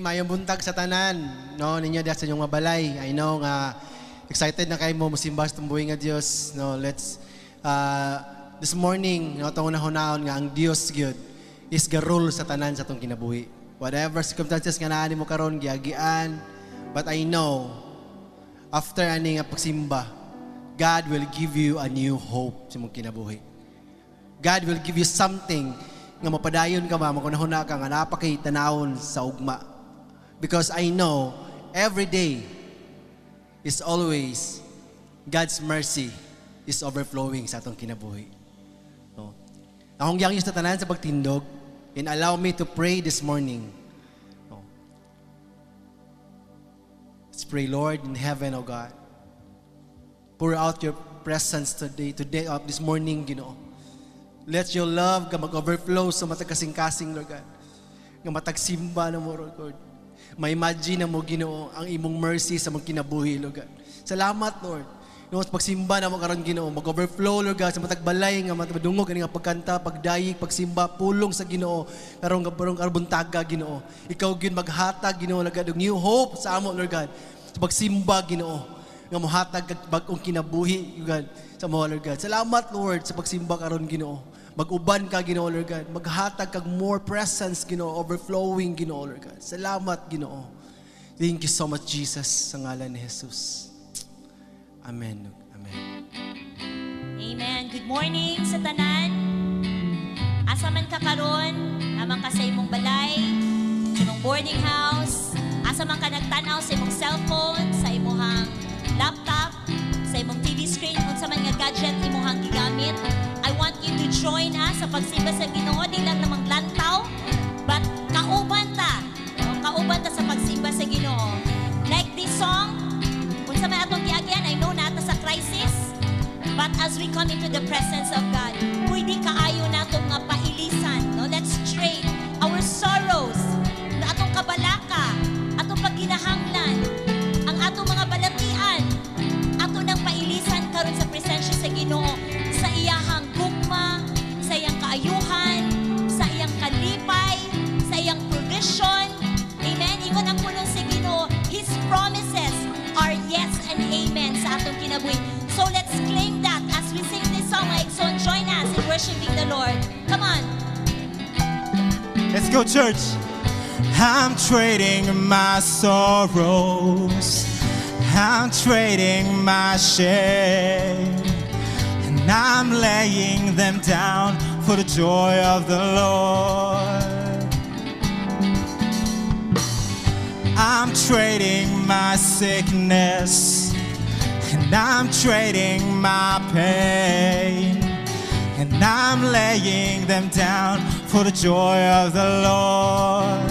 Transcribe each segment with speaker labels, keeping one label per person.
Speaker 1: Maayong buntag sa tanan. No, ninyo diha sa inyong mga balay. I know nga excited na kayo mo mosimba sa atong buhi nga Dios. No, let's this morning, no, atong hunahunaon nga ang Dios gyud is ga-rule sa tanan sa atong kinabuhi. Whatever circumstances nga naa nimo karon giagian, but I know after ani nga pagsimba, God will give you a new hope sa imong kinabuhi. God will give you something nga mapadayon ka ba, makunahuna ka nga naa pa kay tanawon sa ugma. Because I know every day is always God's mercy is overflowing sa atong kinabuhi. No? Akong gihangyo sa tanan sa pagtindog and allow me to pray this morning. No? Let's pray, Lord in heaven, O God. Pour out your presence today, this morning, Ginoo. Let your love ga mag-overflow sa matag kasing-kasing, Lord God. Nga matag simba namo, Lord God. Ma-imagine namo, Ginoo, ang imong mercy sa among kinabuhi, Lord God. Salamat, Lord. No, sa pagsimba namo karon, Ginoo, mag-overflow, Lord God, sa matag balay nga madungog ani nga pagkanta, pagdayeg, pagsimba, pulong sa Ginoo karong karong buntaga, Ginoo. Ikaw gyud maghatag, Ginoo, Lord God, og new hope sa amo, Lord God. Sa pagsimba, Ginoo, nga mohatag kag bag-ong kinabuhi, Lord God, sa amo, Lord God. Salamat, Lord, sa pagsimba karon, Ginoo. Mag-uban ka, Ginoo, Lord God. Maghatag kag more presence, Ginoo, overflowing, Ginoo, Lord God. Salamat, Ginoo. Thank you so much, Jesus, sa ngalan ni Jesus. Amen. Amen.
Speaker 2: Amen. Good morning sa tanan. Asa man ka karon, naa man ka sa imong balay, sa imong boarding house, asa man ka nagtanaw sa imong cellphone, sa imong laptop, sa imong TV screen, unsa man nga gadget imong gigamit. I want you to join us sa pagsimba sa Ginoo, di lang namang lantaw, but kauban ta. No? Kauban ta sa pagsimba sa Ginoo. Like this song, unsa may atong giagyan, I know naa ta sa crisis, but as we come into the presence of God, pwede kaayo nato nga pailisan, no? Let's trade our sorrows, atong kabalaka, atong pagginahanglan, ang atong mga balatian, ato nang pailisan karon sa presensya sa Ginoo, sa iyahang gugma, sa iyang kaayuhan, sa iyang kalipay, sa iyang provision. Amen. Ingon ang pulong sa Ginoo, His promises are yes and amen sa atong kinabuhi. So let's claim that as we sing this song, mga igsoon, join us in worshiping the Lord. Come on.
Speaker 3: Let's go, church. I'm trading my sorrows. I'm trading my shame. And I'm laying them down for the joy of the Lord. I'm trading my sickness. And I'm trading my pain. And I'm laying them down for the joy of the Lord.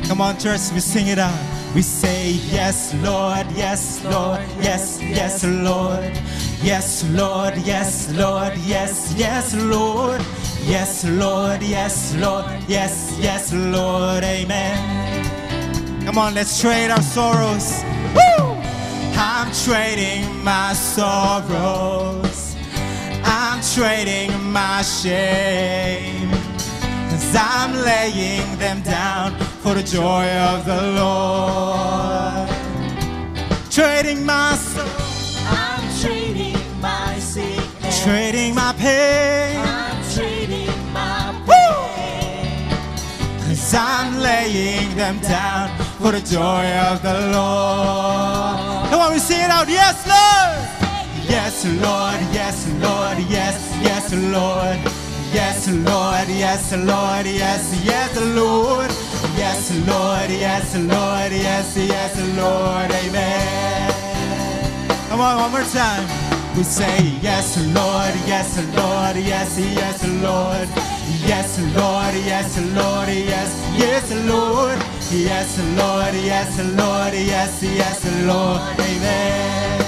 Speaker 3: Come on, church, we sing it out. We say, "Yes, Lord, yes, Lord, yes, Lord. Yes, Lord, yes, Lord, yes, Lord. Yes, Lord, yes, Lord, yes, Lord. Amen." Come on, let's trade our sorrows. Woo! I'm trading my sorrows. I'm trading my shame. 'Cause I'm laying them down for the joy of the Lord. Trading my soul,
Speaker 4: I'm trading my sickness.
Speaker 3: Trading my pain.
Speaker 4: I'm trading my
Speaker 3: Woo!
Speaker 4: Pain.
Speaker 3: 'Cause I'm laying them down for the joy of the Lord. Come on, we sing it out. Yes, Lord. Yes, Lord. Yes, Lord. Yes, Lord. Yes, Lord. Yes, Lord. Yes, Lord. Yes, Lord. Yes, Lord. Yes, Lord. Amen. Come on, one more time. We say, "Yes, Lord, yes, Lord, yes, Lord. Yes, Lord, yes, Lord, yes, Lord. Yes, Lord, yes, Lord, yes, Lord. Amen."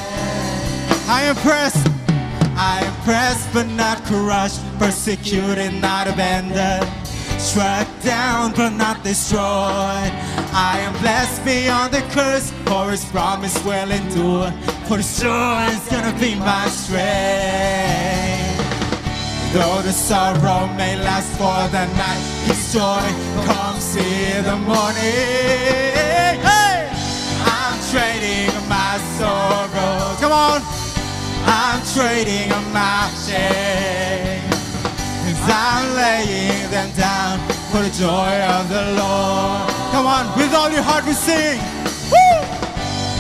Speaker 3: I am pressed. I am pressed but not crushed, persecuted, not abandoned, struck down but not destroyed. I am blessed beyond the curse, for His promise will endure. For His joy is gonna be my strength. Though the sorrow may last for the night, His joy comes in the morning. trading, hey! I'm trading my sorrows. Come on. I'm trading my shame. 'Cause I'm laying them down for the joy of the Lord. Come on, with all your heart we sing. Woo!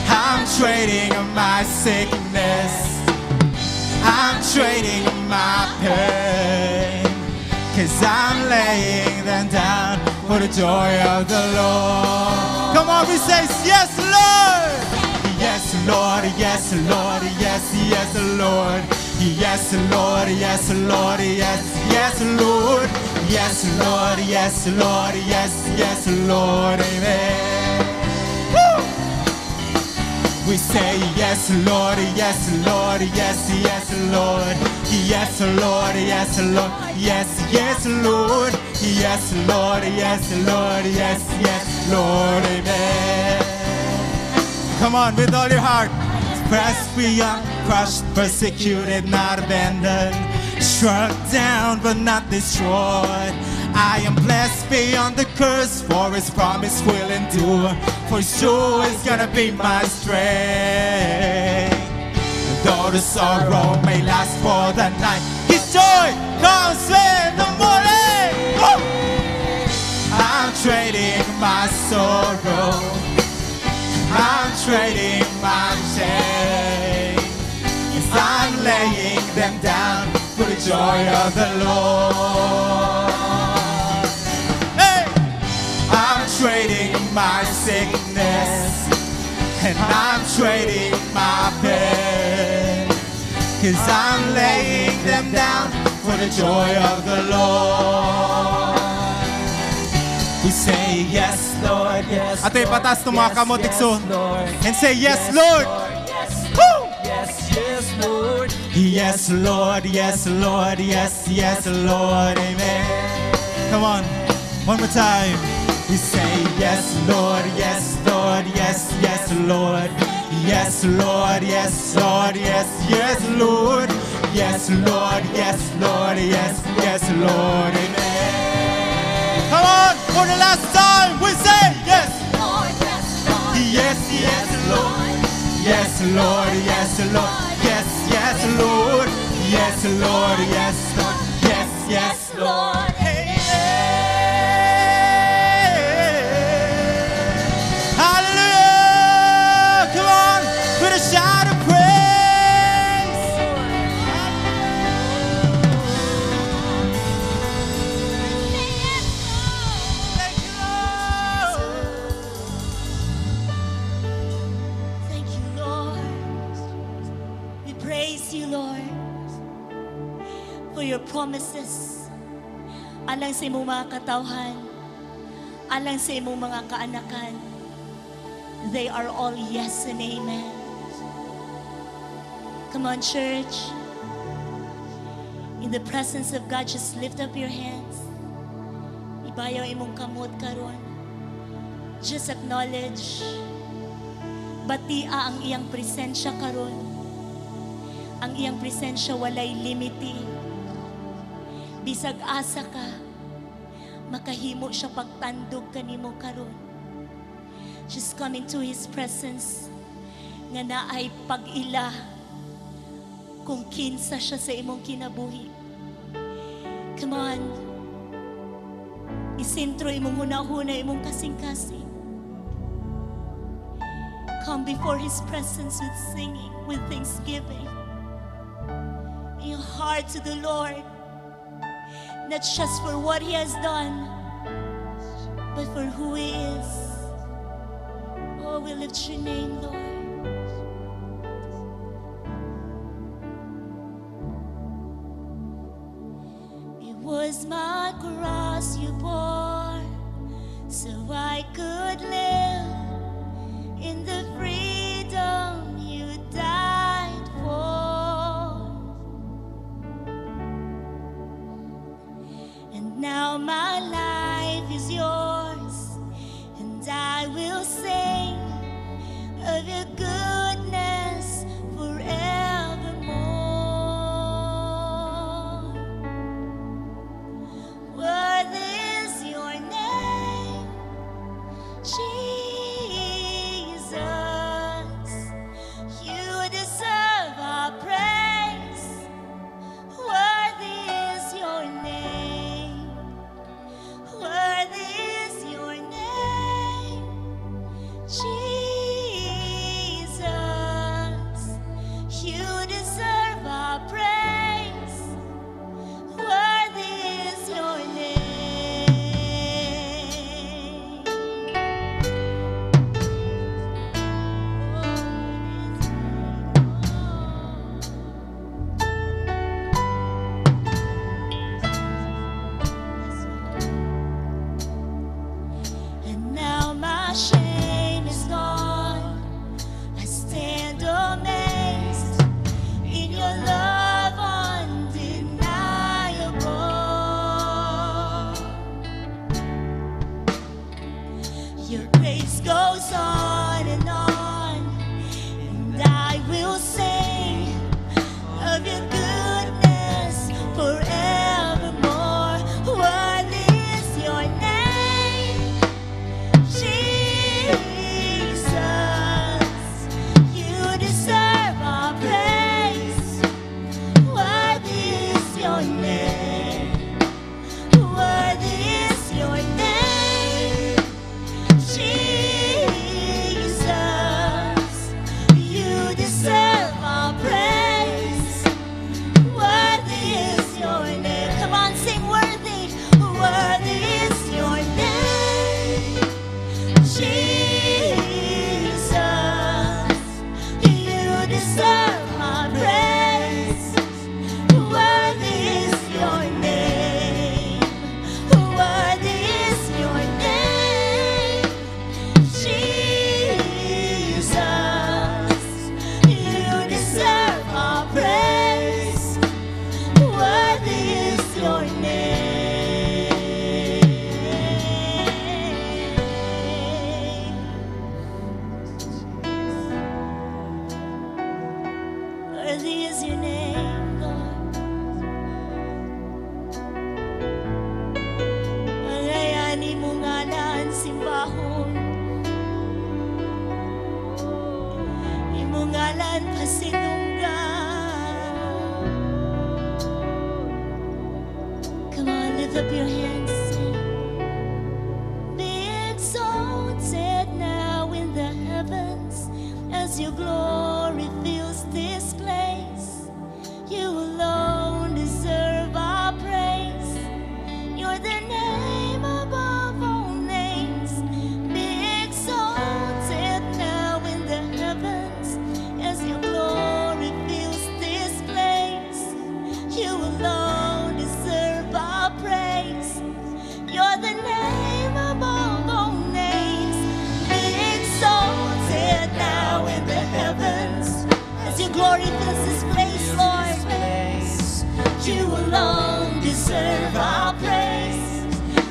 Speaker 3: I'm trading my sickness. I'm trading my pain. 'Cause I'm laying them down for the joy of the Lord. Come on, we say, "Yes, Lord." Yes, Lord, yes, Lord, yes, Lord. Yes, Lord, yes, Lord, yes, Lord. Yes, Lord, yes, Lord, yes, Lord. Amen. Woo! We say yes, Lord, yes, Lord, yes, Lord. Yes, Lord, yes, Lord, yes, Lord. Yes, Lord, yes, Lord, yes, Lord. Amen. Come on, with all your heart. Pressed beyond, crushed, persecuted, not abandoned. Struck down, but not destroyed. I am blessed beyond the curse, for His promise will endure. For sure it's gonna be my strength. Though the sorrow may last for the night, His joy comes in the morning. Woo! I'm trading my sorrow. I'm trading my shame. Yes, I'm laying them down for the joy of the Lord. Hey! I'm trading my sickness and I'm trading my pain. 'Cause I'm laying them down for the joy of the Lord. We say yes, Lord, yes. Ato ipataas itong mga kamot, igsoon. And say, "Yes, Lord." Woo!
Speaker 4: Yes, Lord.
Speaker 3: Yes, Lord, yes, Lord, yes, Lord. Amen. Come on, one more time. We say, "Yes, Lord, yes, Lord, yes, Lord. Yes, Lord, yes, Lord, yes, Lord. Yes, Lord, yes, Lord, yes, Lord. Amen." Come on, for the last time, we say, "Yes."
Speaker 2: Lord, yes, Lord.
Speaker 3: Yes, Lord. Yes, Lord, yes, Lord. Yes, Lord. Yes, Lord, yes, Lord. Yes, Lord. Amen. Hallelujah! Come on, with a shout of praise. Thank you, Lord.
Speaker 2: Thank you, Lord. We praise you, Lord, for your promises. Alang sa imong mga katawhan, alang sa imong mga kaanakan, they are all yes and amen. Come on, church. In the presence of God, just lift up your hands. Ibayaw imong kamot karon. Just acknowledge. Batia ang iyang presensya karon. Ang iyang presensya walay limiti. Bisag asa ka, makahimo siya pagtandog kanimo karon. Just come into His presence nga naay pag-ila kung kinsa siya sa imong kinabuhi. Come on. Isentro imong hunahuna, imong kasing-kasing. Come before His presence with singing, with thanksgiving. In your heart to the Lord. Not just for what He has done, but for who He is. Oh, we lift your name, Lord. It was my cross you bore, so I could live in the freedom you died for. And now my life is yours, and I will sing of your goodness forevermore. Worthy is your name, Jesus. Bisan pasinunggan. Come on, lift up your hands. Sing. Be exalted now in the heavens as your glory fills this place. You alone deserve our praise. You're the name above all names. Be exalted now in the heavens as your glory fills this place. You alone deserve our praise. You're the name above all names. Be exalted now in the heavens as your glory fills this place, Lord. You alone deserve our praise.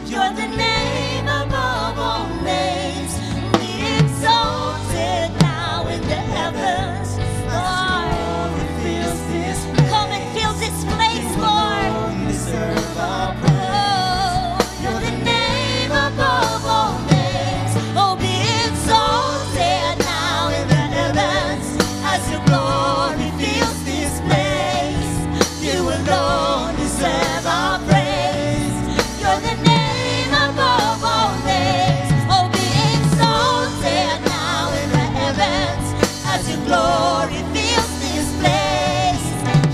Speaker 2: You're the name above all names. Be exalted now in the heavens, Lord.
Speaker 3: Fills this place.
Speaker 2: Come and fill this place, Lord.
Speaker 3: Deserve our praise.
Speaker 2: Oh, you're the name above all names. Oh, be exalted now in the heavens as your glory fills this place. You alone deserve our praise. You're the name above all names. Oh, be exalted now in the heavens as your glory fills this place.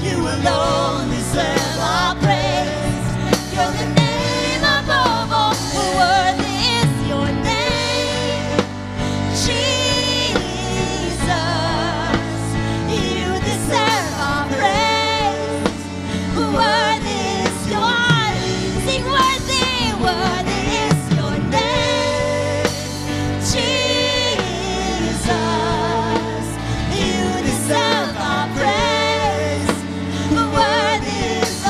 Speaker 2: You alone deserve our praise. You're the name above all. Worthy is your name, Jesus. You deserve our praise. Worthy is your, sing worthy, worthy is your name, Jesus. You deserve our praise. Worthy is, oh,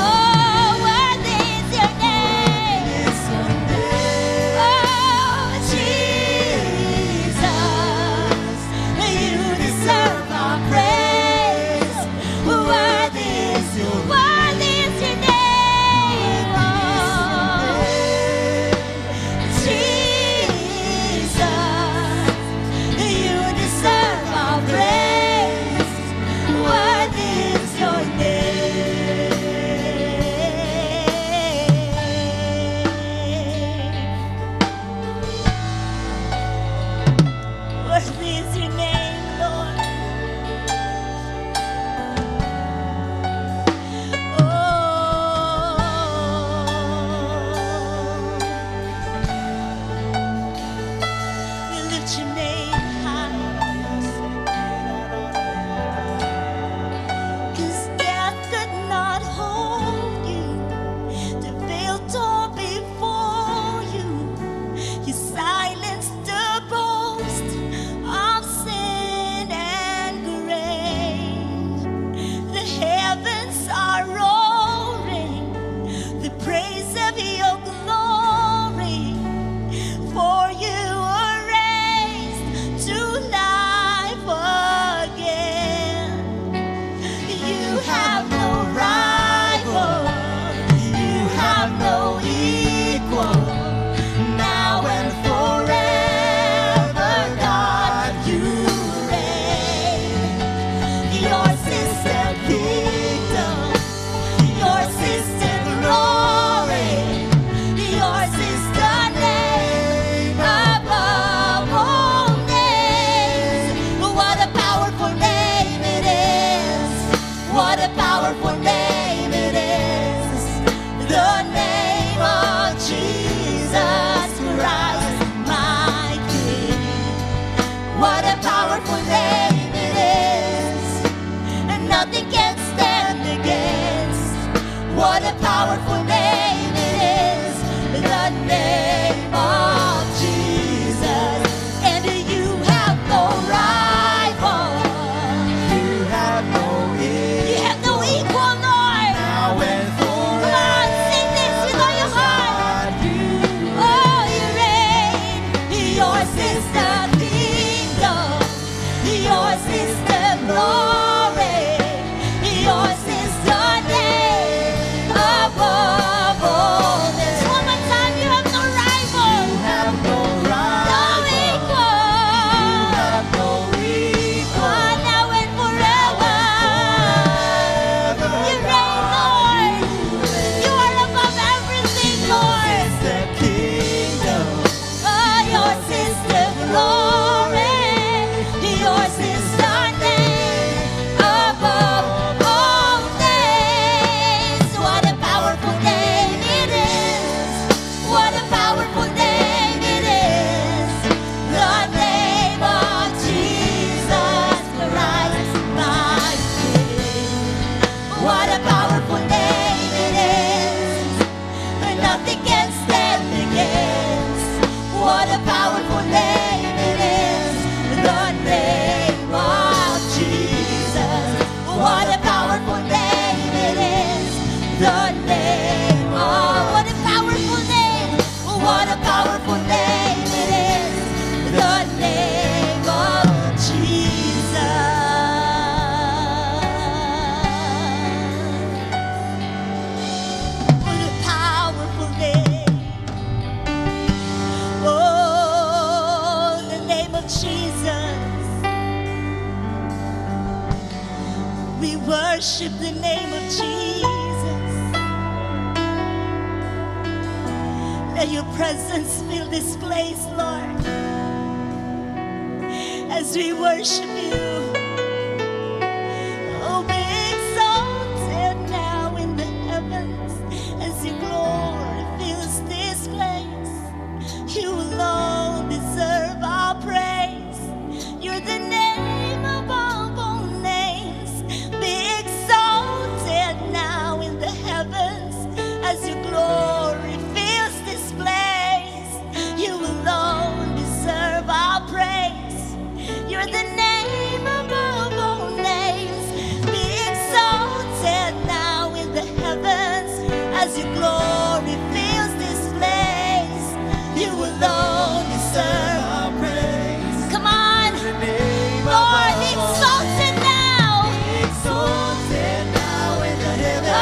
Speaker 2: worthy is your name. Oh, Jesus, you deserve our praise. Worthy is your name. Oh, Jesus, you deserve our praise. Worthy is your name. Worthy is your name, Lord. Oh, we lift your name high. 'Cause death could not hold you, the veil tore before you. You silenced the boast of sin and grave. The heavens are roaring, the praise of your glory. For you were raised to life again. You have no rival, you have no equal. Now and forever, God, you reign. Yours is the kingdom, yours is the glory, yours is the name above all names. What a powerful name it is! What a powerful name it is! The name of Jesus Christ, my King. What a powerful name it is! And nothing can stand against. What a powerful name it is! The name of Jesus. And you have no rival.
Speaker 3: You have no
Speaker 2: You have no equal, Lord.
Speaker 3: Now and
Speaker 2: Come on, sing this with all your heart.
Speaker 3: forever. You
Speaker 2: Oh, you reign. Yours is the kingdom. Yours is the glory. Yours is the name above all names. One more time, you have no rival,
Speaker 3: have no
Speaker 2: no
Speaker 3: rival.
Speaker 2: equal.
Speaker 3: Have no equal.
Speaker 2: Oh, now and forever. We worship the name of Jesus. Let your presence fill this place, Lord, as we worship you. Oh, be exalted now in the heavens as your glory fills this place. You alone deserve our praise. You're the name above all names. Be exalted now in the heavens as your glory fills this place. You alone deserve our praise. You're the name above all names. Be exalted now in the heavens as your glory fills this place. You alone deserve
Speaker 3: Our praise.
Speaker 2: Come on,
Speaker 3: The name
Speaker 2: Lord, be
Speaker 3: above all
Speaker 2: exalted now.
Speaker 3: Exalted now in the heavens.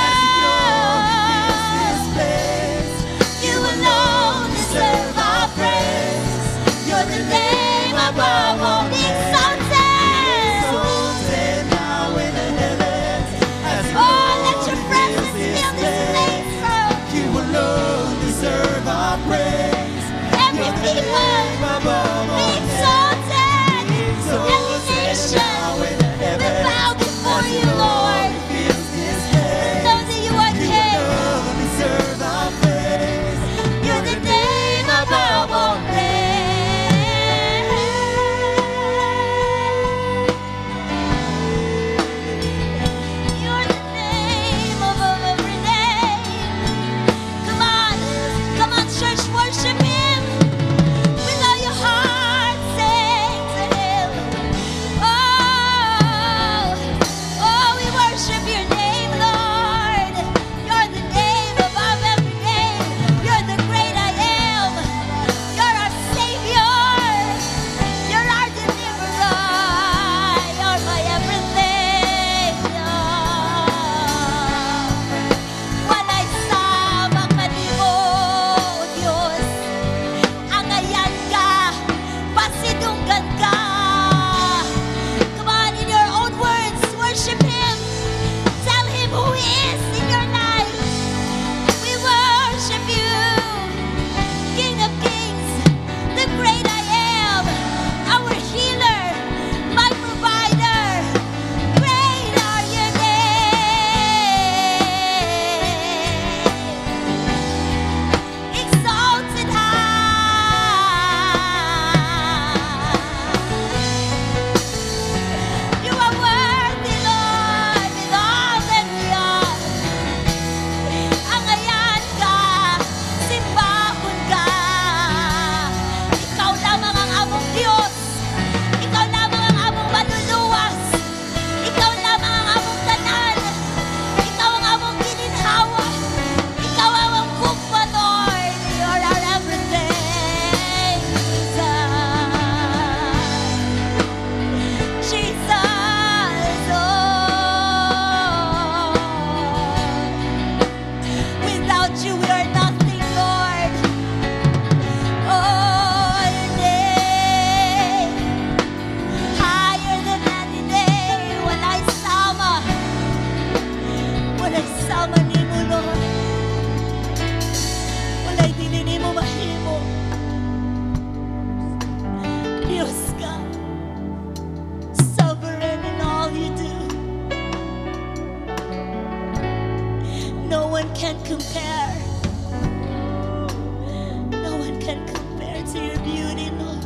Speaker 3: As your glory fills this place.
Speaker 2: You alone deserve our praise. You're the name above all. Be exalted.
Speaker 3: Exalted now in the heavens. As your
Speaker 2: Oh, let your
Speaker 3: glory
Speaker 2: presence
Speaker 3: fills this
Speaker 2: fill this
Speaker 3: place.
Speaker 2: place, Lord.
Speaker 3: You alone deserve our praise.
Speaker 2: Every
Speaker 3: You're the
Speaker 2: people
Speaker 3: name above
Speaker 2: be
Speaker 3: all names.
Speaker 2: exalted. Every
Speaker 3: Exalted
Speaker 2: nation
Speaker 3: now in the
Speaker 2: will
Speaker 3: heavens.
Speaker 2: bow before
Speaker 3: As
Speaker 2: you,
Speaker 3: your
Speaker 2: Lord.
Speaker 3: glory fills this place.
Speaker 2: Know that you are
Speaker 3: You
Speaker 2: King.
Speaker 3: Alone deserve our praise.
Speaker 2: You're the name above all names. You're the name above every name. Come on, come on, church, worship Him. With all your heart, sing to Him. Oh, oh, we worship your name, Lord. You're the name above every name. You're the great I am. You're our Savior. You're our deliverer. You're my everything, Lord. Walay sama kanimo, Diyos. Angayan ka, pasidunggan ka. Come on, in your own words, worship Him. Tell Him who He is in your life. We worship you, King of Kings, the great I am, our healer, my provider. Great are your name. Exalted high. You are worthy, Lord, with all that we are. Angayan ka, simbahon ka. Ikaw lamang ang among Diyos. Ikaw lamang ang among manluluwas. Ikaw lamang ang among tanan. Ikaw ang among gininhawa. Ikaw ang among gugma, Lord. You're our everything, Jesus. Jesus, oh. Without you, we are nothing, Lord. Oh, your name, higher than any name. Walay sama. Walay sama nimo, Lord. Walay dili nimo mahimo. Diyos ka. Sovereign in all you do. No one can compare. No one can compare to your beauty, Lord.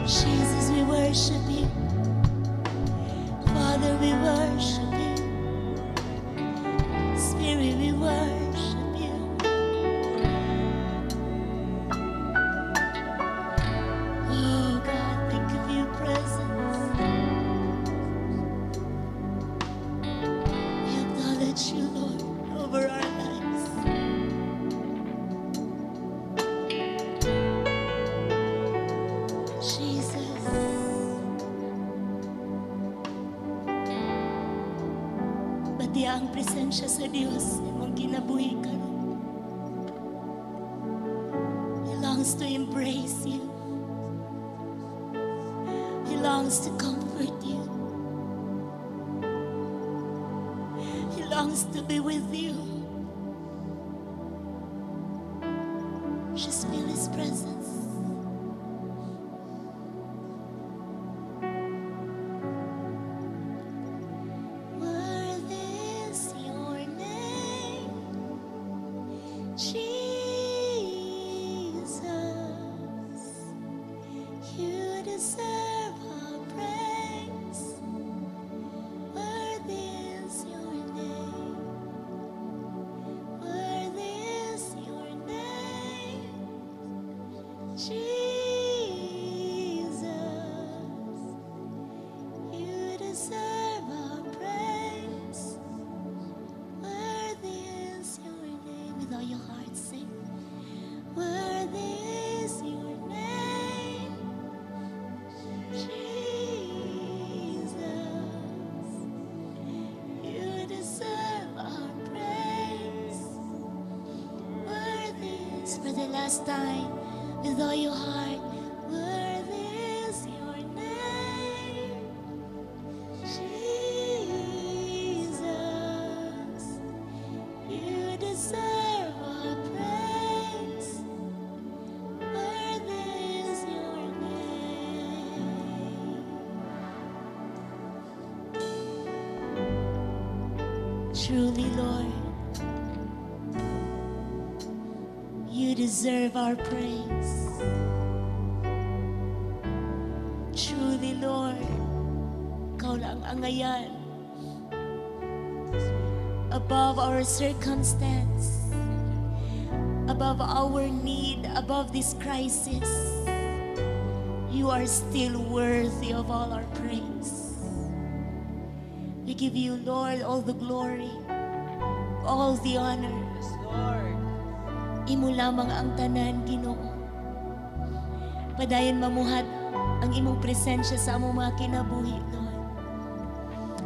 Speaker 2: Jesus, we worship you. Father, we worship you. Spirit, we worship you. Oh God, think of your presence. We acknowledge you, Lord, over our lives. Jesus. Bati ang presensya sa Dios imong kinabuhi karon. He longs to embrace you. Longs to comfort you. He longs to be with you. Just feel His presence. Worthy is your name, Jesus. You deserve our praise. Worthy is your name. Worthy is your name, Jesus. You deserve our praise. Worthy is your name. With all your heart, sing. Worthy is your name, Jesus. You deserve our praise. Worthy is, for the last time, with all your heart. Worthy is your name, Jesus. You deserve our praise. Worthy is your name. Truly, Lord, you deserve our praise. Truly, Lord, ikaw lang ang angayan. Above our circumstance, above our need, above this crisis, you are still worthy of all our praise. We give you, Lord, all the glory, all the honor.
Speaker 4: Yes, Lord.
Speaker 2: Imo lamang ang tanan, Ginoo. Padayon mamuhat ang imong presensya sa among mga kinabuhi, Lord.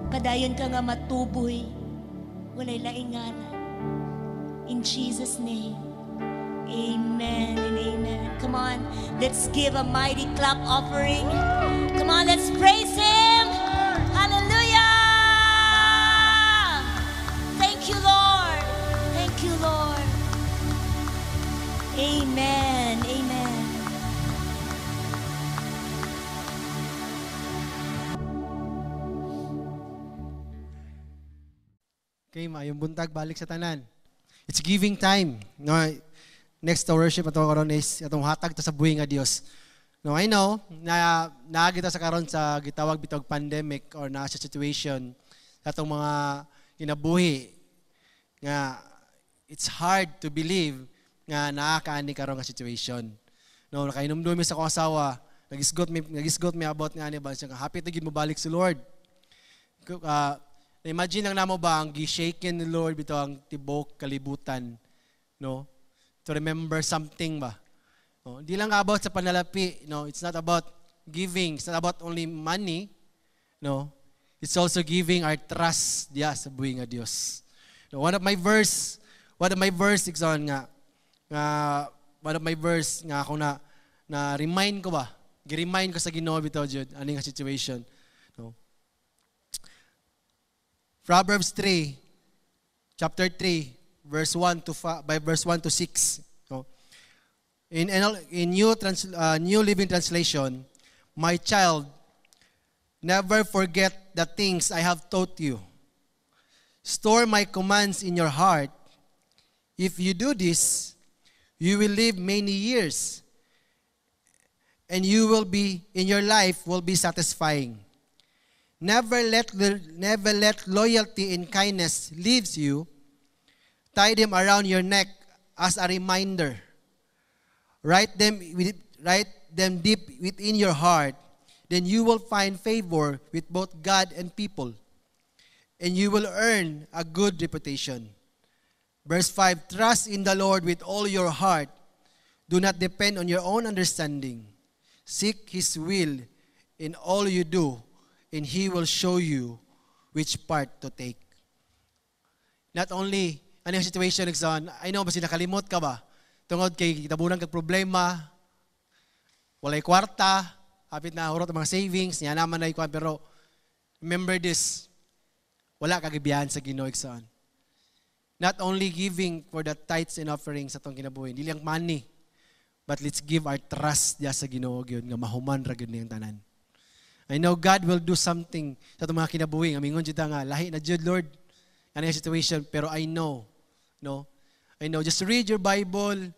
Speaker 2: Padayon ka nga matuboy, walay laing ngalan. In Jesus' name, amen and amen. Come on, let's give a mighty clap offering. Come on, let's praise Him. Hallelujah! Thank you, Lord. Thank you, Lord. Amen. Amen.
Speaker 1: Okay, maayong buntag, balik sa tanan. It's giving time. No, next to worship ato karon is atong hatag ta sa buhi nga Dios. No, I know na naa kita sa karon sa gitawag bitog pandemic or naa sa situation sa atong mga kinabuhi nga it's hard to believe nga naa ka ani karon nga situation. No, nakainumdum mi sa akong asawa, nagisgot mi about nga ani ba siya happy ta gid mo balik si Lord. Imagine lang namo ba ang gi-shaken ni Lord bitaw ang tibok kalibutan, no? To remember something ba. No, di lang about sa panalapi, no? It's not about giving, it's not about only money, no? It's also giving our trust diya sa buhi nga Dios. No, one of my verse is on nga one of my verse nga ako na remind ko ba? Gi-remind ko sa Ginoo bitaw jud ani nga situation, no? Proverbs 3, chapter 3, verse 1 to 5, by verse 1 to 6. No? In New Living Translation, my child, never forget the things I have taught you. Store my commands in your heart. If you do this, you will live many years, and you will be in your life will be satisfying. Never let loyalty and kindness leaves you. Tie them around your neck as a reminder. Write them deep within your heart. Then you will find favor with both God and people, and you will earn a good reputation. Verse 5, trust in the Lord with all your heart. Do not depend on your own understanding. Seek His will in all you do, and He will show you which part to take. Not only, ano yung situation, Exxon, I know, basta nakalimot ka ba? Tungod kay tabunan kag problema, walay kwarta, Hapit na hurot ang mga savings, niya naman na ikuan, pero remember this, wala kagibiyahan sa Ginoo, igsoon. Not only giving for the tithes and offerings sa atong kinabuhi, dili ang money, but let's give our trust diya sa Ginoo gyud nga mahuman ra gyud niyang tanan. I know God will do something sa atong mga kinabuhi. Nga mingon jud nga lahi na jud, Lord, ano yung situation, pero I know, no? I know, just read your Bible,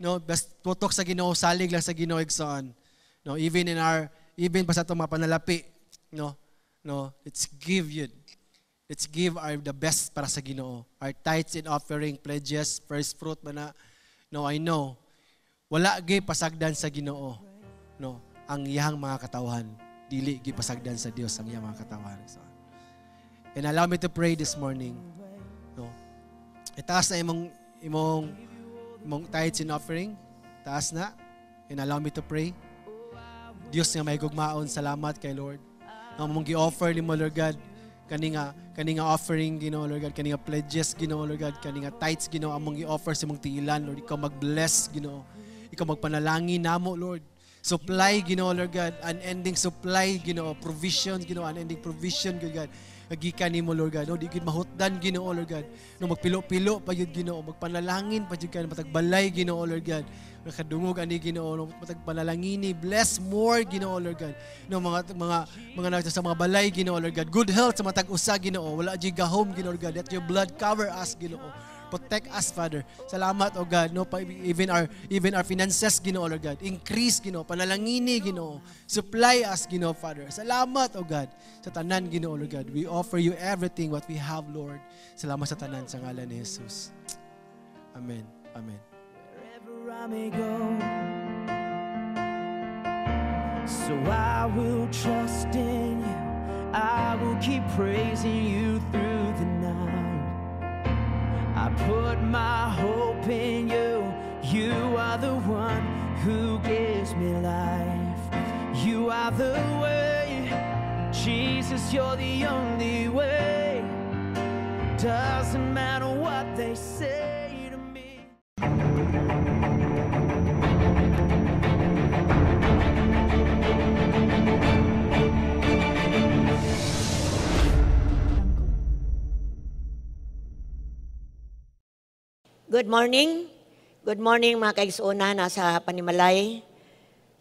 Speaker 1: no? Basta tutok sa Ginoo, salig lang sa Ginoo, igsoon. No, even pa sa atong mga panalapi, no? No, let's give yun. Let's give our the best para sa Ginoo. Our tithes and offering, pledges, first fruit ba na. No, I know. Wala gyud pasagdan sa Ginoo. No, ang iyang mga katawhan. Dili gyud pasagdan sa Dios ang iyang mga katawhan. So, and allow me to pray this morning. No. Itaas na imong tithes and offering. Taas na. And allow me to pray. Dios nga may gugmaon, salamat kay Lord. Nga mong gi-offer nimo, Lord God, kani nga offering, Ginoo, Lord God, kani nga pledges, Ginoo, Lord God, kani nga tithes, Ginoo, among gi-offer sa imong tiilan, Lord. Ikaw mag-bless, Ginoo. Ikaw magpanalangin namo, Lord. Supply, Ginoo, Lord God, unending supply, Ginoo, provision, Ginoo, unending provision, Lord God. Gikan nimo, Lord God. No, di gid mahutdan, Ginoo, Lord God. No, magpilo-pilo pa gyud, Ginoo, magpanalangin pa gyud ka matag balay, Ginoo, Lord God. Nakadungog ani, Ginoo, no, matag panalangini, bless more, Ginoo, Lord God. No, mga nasa sa mga balay, Ginoo, Lord God. Good health sa matag usa, Ginoo. Wala jud gahom, Ginoo, Lord God. Let your blood cover us, Ginoo. Protect us, Father. Salamat, O God, no, pa, even our finances, Ginoo, Lord God. Increase, Ginoo, panalangini, Ginoo. Supply us, Ginoo, Father. Salamat, O God, sa tanan, Ginoo, Lord God. We offer you everything what we have, Lord. Salamat sa tanan sa ngalan ni Jesus. Amen. Amen.
Speaker 4: Wherever I may go. So I will trust in you. I will keep praising you through the night. I put my hope in you. You are the one who gives me life. You are the way. Jesus, you're the only way. Doesn't matter what they say to me.
Speaker 5: Good morning. Good morning, mga kaigsuonan nasa panimalay,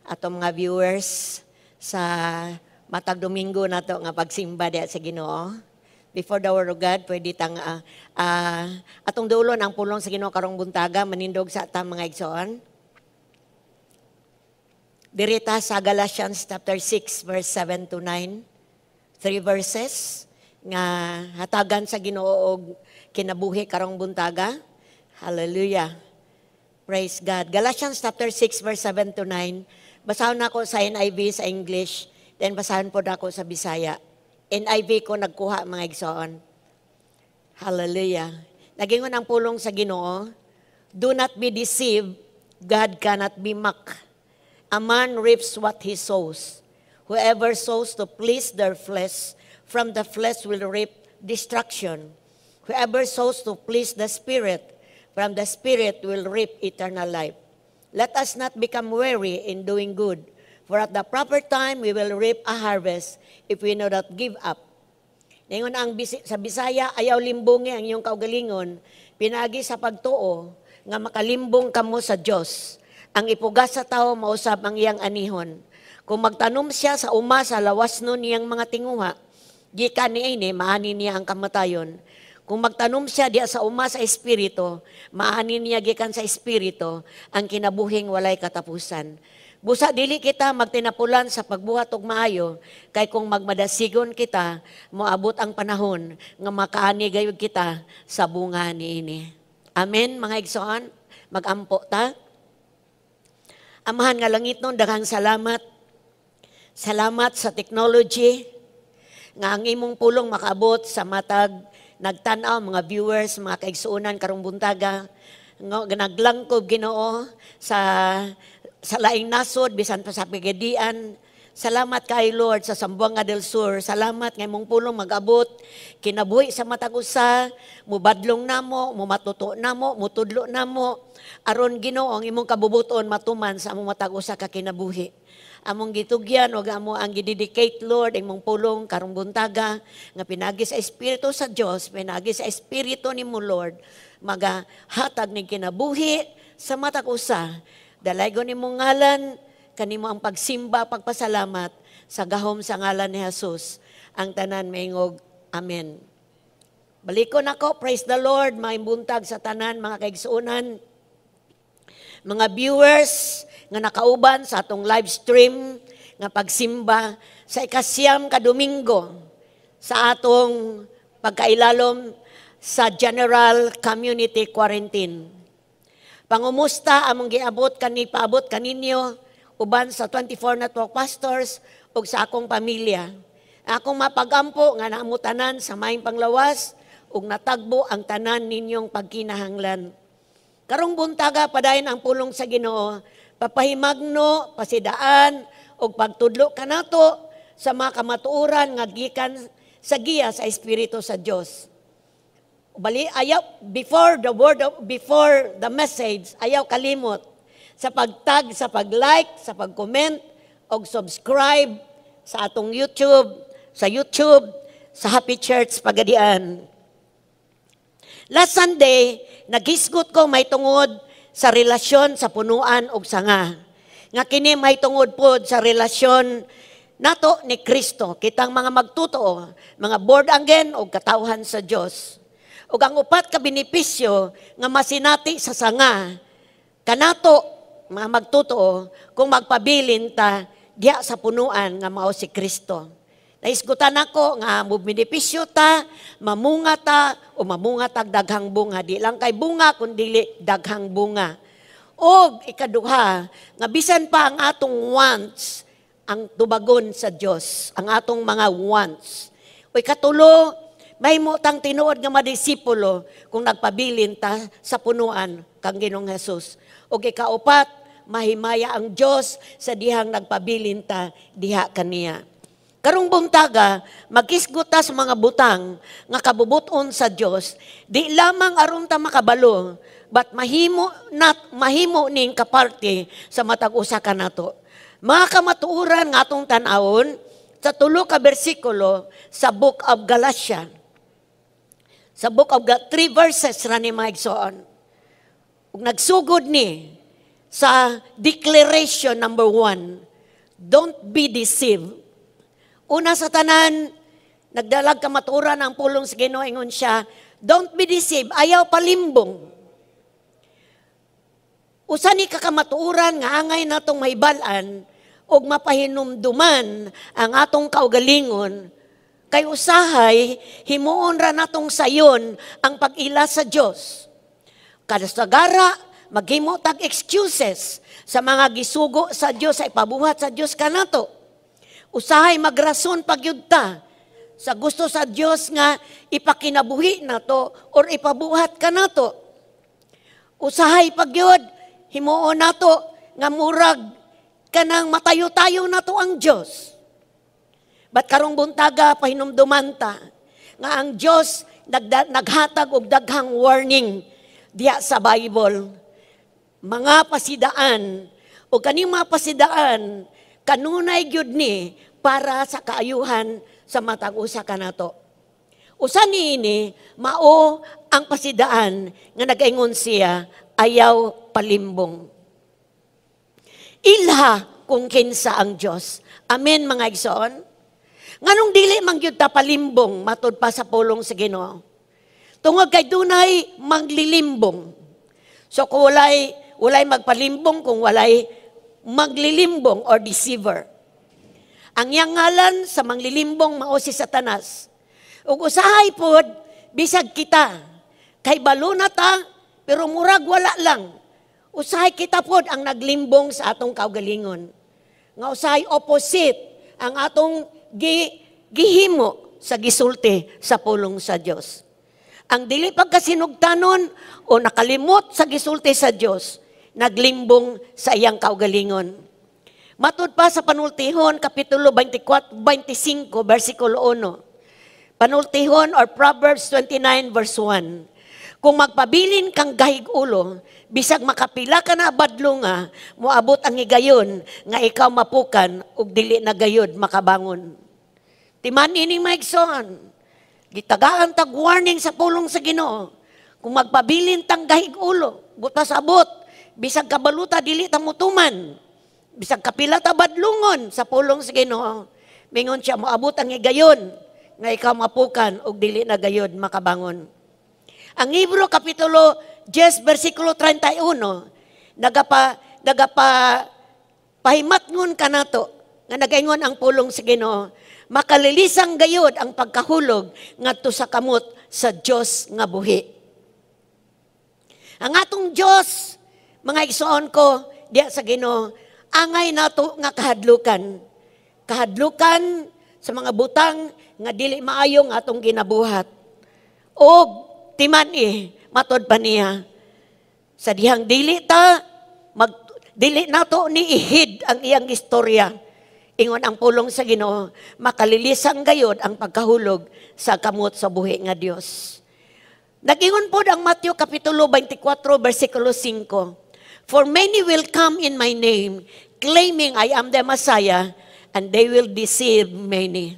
Speaker 5: atong mga viewers sa matag Domingo nato nga pagsimba diha sa Ginoo. Before the word of God, pwede tang atong dulon ang pulong sa Ginoo karong buntaga, manindog sa ta, mga igsoon. Dirita sa Galatians chapter 6 verse 7 to 9. Three verses nga hatagan sa Ginoo og kinabuhi karong buntaga. Hallelujah. Praise God. Galatians chapter 6 verse 7 to 9. Basahon nako sa NIV sa English, then basahon po nako sa Bisaya. NIV ko nagkuha, mga igsoon. Hallelujah. Nagingon ang pulong sa Ginoo, "Do not be deceived, God cannot be mocked. A man reaps what he sows. Whoever sows to please their flesh, from the flesh will reap destruction. Whoever sows to please the Spirit, from the Spirit will reap eternal life. Let us not become weary in doing good, for at the proper time we will reap a harvest if we do not give up." Ningon ang sa Bisaya, "Ayaw limbungi ang inyong kaugalingon, pinaagi sa pagtuo nga makalimbong kamo sa Dios. Ang ipugas sa tao mausab ang iyang anihon. Kung magtanom siya sa uma sa lawas nun niyang mga tinguha, gikan niini maani niya ang kamatayon. Kung magtanom siya diya sa uma sa espiritu, maani niya gikan sa espiritu ang kinabuhing walay katapusan. Busa dili kita magtinapulan sa pagbuhat og maayo, kay kung magmadasigon kita, moabot ang panahon nga makaani gayud kita sa bunga niini." Amen, mga igsoon. Magampo ta. Amahan nga langitnon, daghang salamat. Salamat sa technology nga ang imong pulong makaabot sa matag nagtan-aw, mga viewers, mga kaigsuonan karong buntaga nga naglangkob, Ginoo, sa laing nasod, bisan pa sa Pagadian, Salamat kay Lord sa Zamboanga del Sur. Salamat nga imong pulong mag-abot kinabuhi sa matag usa, mubadlong namo, mumatuto namo, mutudlo namo aron, Ginoo, ang imong kabubuton matuman sa among matag usa ka kinabuhi. Among gitugyan ug amo ang gidedicate, Lord, imong pulong karong buntaga nga pinagi sa Espiritu sa Dios, pinagi sa Espiritu nimo, Lord, magahatag ning kinabuhi sa matag usa. Dalaygon nimong ngalan, kanimo ang pagsimba, pagpasalamat sa gahom sa ngalan ni Jesus. Ang tanan maingog, Amen. Balikon ako, praise the Lord, maayong buntag sa tanan, mga kaigsuonan, mga viewers nga nakauban sa atong live stream nga pagsimba sa 9 ka Domingo sa atong pagkailalom sa General Community Quarantine. Pangumusta among giabot kani paabot kaninyo uban sa 24 Network Pastors ug sa akong pamilya. Akong mapagampo nga naamo tanan sa maayong panglawas ug natagbo ang tanan ninyong pagkinahanglan. Karong buntaga, padayon ang pulong sa Ginoo, papahimagno, pasidaan ug pagtudlo kanato sa mga kamatuoran nga gikan sa giya sa Espiritu sa Dios. Bali ayaw before the word of, before the message, ayaw kalimot sa pagtag, sa pag-like, sa pag-comment og subscribe sa atong YouTube, sa YouTube sa Happy Church Pagadian. Last Sunday, naghisgot ko may tungod sa relasyon sa punuan og sanga. Nga kini may tungod pod sa relasyon nato ni Kristo, kitang mga magtutoo, mga born again og katawhan sa Dios. Ug ang upat ka benepisyo nga masinati sa sanga kanato mga magtotoo kung magpabilin ta diha sa punuan nga mao si Kristo. Nahisgutan ako nga mobenepisyo ta, mamunga ta, o mamunga tag daghang bunga. Di lang kay bunga, kundi daghang bunga. O ikaduha, nga bisan pa ang atong wants, ang tubagon sa Dios, ang atong mga wants. O ikatulo, mahimo tang tinuod nga madisipulo kung nagpabilin ta sa punuan kang Ginoong Jesus. O ikaupat, mahimaya ang Dios sa dihang nagpabilin ta diha kaniya. Karong buntaga, maghisgot ta sa mga butang nga kabubuton sa Dios, di lamang aron ta makabalo, but mahimo nat mahimo ning kaparte sa matag usa kanato. Mga kamatuoran nga atong tan-awon sa tulo ka bersikulo sa Book of Galatia. Sa Book of three verses ra ni, mga igsoon. Ug nagsugod ni sa declaration number 1, don't be deceived. Una sa tanan, nagdalag kamatuoran ang pulong sa Ginoo, ingon siya, don't be deceived, ayaw palimbong. Usa ni ka kamatuoran nga angay natong mahibal-an ug mapahinumduman ang atong kaugalingon kay usahay himuon ra natong sayon ang pag-ila sa Dios. Kasagara maghimo tag excuses sa mga gisugo sa Dios sa ipabuhat sa Dios kanato. Usahay magrason pagyud ta sa gusto sa Dios nga ipakinabuhi nato or ipabuhat kanato. Usahay pagyud himuon nato nga murag kanang matayo-tayo nato ang Dios. But karong buntaga, pahinumduman ta nga ang Dios naghatag og daghang warning diha sa Bible. Mga pasidaan, o kaning mga pasidaan kanunay gyud ni para sa kaayuhan sa matag usa kanato. Usa niini mao ang pasidaan nga nagaingon siya, ayaw palimbong. Ilha kung kinsa ang Dios. Amen, mga igsoon. Nganong dili man gyud ta palimbong matud pa sa pulong sa Ginoo? Tungod kay dunay maglilimbong. So kung walay magpalimbong kung walay maglilimbong or deceiver. Ang iyang ngalan sa manglilimbong mao si Satanas. Ug usahay pod bisag kita kay balo na ta pero murag wala lang. Usahay kita pod ang naglimbong sa atong kaugalingon. Nga usahay opposite ang atong gihimo sa gisulti sa pulong sa Dios. Ang dili pagkasinugtanon o nakalimot sa gisulti sa Dios, naglimbong sa iyang kaugalingon. Matud pa sa Panultihon, Kapitulo 24, 25, versikulo 1. Panultihon or Proverbs 29, verse 1. Kung magpabilin kang gahig ulo, bisag makapila ka na badlonga, moabot ang higayon nga ikaw mapukan ug dili na gayod makabangon. Timan ining maigsoon. Gitagaan tag warning sa pulong sa Ginoo. Kung magpabilin tang gahig ulo, butas abot, bisag kabaluta dili ta mutuman. Bisag kapila ta badlungon sa pulong sa Ginoo. Mingon siya, moabot ang higayon nga ikaw mapukan ug dili na gayod makabangon. Ang Hebro Kapitulo 10 versikulo 31 nagapa pahimatngon kanato nga nagaingon ang pulong sa Ginoo, makalilisang gayod ang pagkahulog ngadto sa kamot sa Dios nga buhi. Ang atong Dios, mga igsoon ko diya sa Ginoo, angay nato nga kahadlukan. Kahadlukan sa mga butang nga dili maayo nga atong ginabuhat. Og timan matod pa niya sa dihang dili ta mag dili nato ni ihid ang iyang istorya. Ingon ang pulong sa Ginoo, makalilisang gayod ang pagkahulog sa kamot sa buhi nga Dios. Nagingon pod ang Matthew Kapitulo 24 versikulo 5. "For many will come in my name, claiming I am the Messiah, and they will deceive many."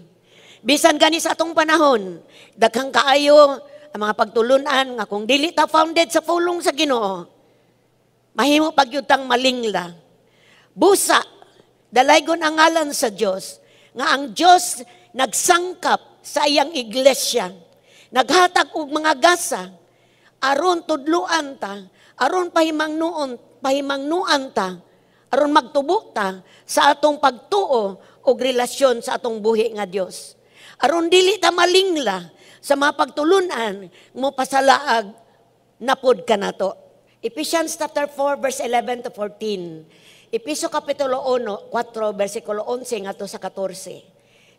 Speaker 5: Bisan gani sa atong panahon, daghang kaayo ang mga pagtulunan nga kung dili ta founded sa pulong sa Ginoo, mahimo pagyud tang malingla. Busa, dalaygon ang ngalan sa Dios, nga ang Dios nagsangkap sa iyang iglesia, naghatag og mga gasa, aron tudluan ta, aron pahimangnuan ta, aron magtubo ta sa atong pagtuo og relasyon sa atong buhi nga Dios. Aron dili ta malingla sa mga pagtulunan mo pasalaag napod kanato. Ephesians chapter 4 verse 11 to 14. Episo Kapitulo 1, 4 versikulo 11 ngadto sa 14.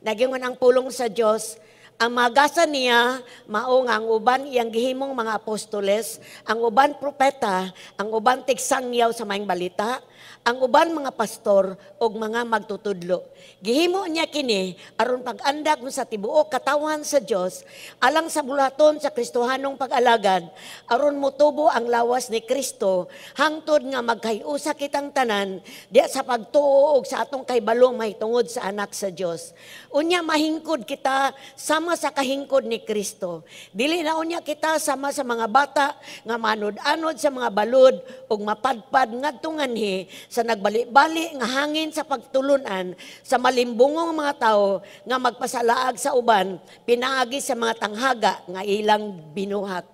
Speaker 5: Nagingon ang pulong sa Dios, ang magasa niya mao nga ang uban iyang gihimong mga apostoles, ang uban propeta, ang uban tigsangyaw sa maayong balita, ang uban mga pastor ug mga magtutudlo. Gihimo niya kini aron pag-andag mo sa tibuok katawan sa Dios alang sa bulaton sa Kristohanong pag-alagad, aron motubo ang lawas ni Kristo hangtod nga magkahiusa kitang tanan diya sa pagtuo ug sa atong kahibalo mahitungod sa anak sa Dios. Unya mahingkod kita sama sa kahingkod ni Kristo. Dili na unya kita sama sa mga bata nga manod-anod sa mga balud ug mapadpad ngadto nganhi sa nagbali-bali nga hangin sa pagtulunan sa malimbungong mga tao nga magpasalaag sa uban pinaagi sa mga tanghaga nga ilang binuhat.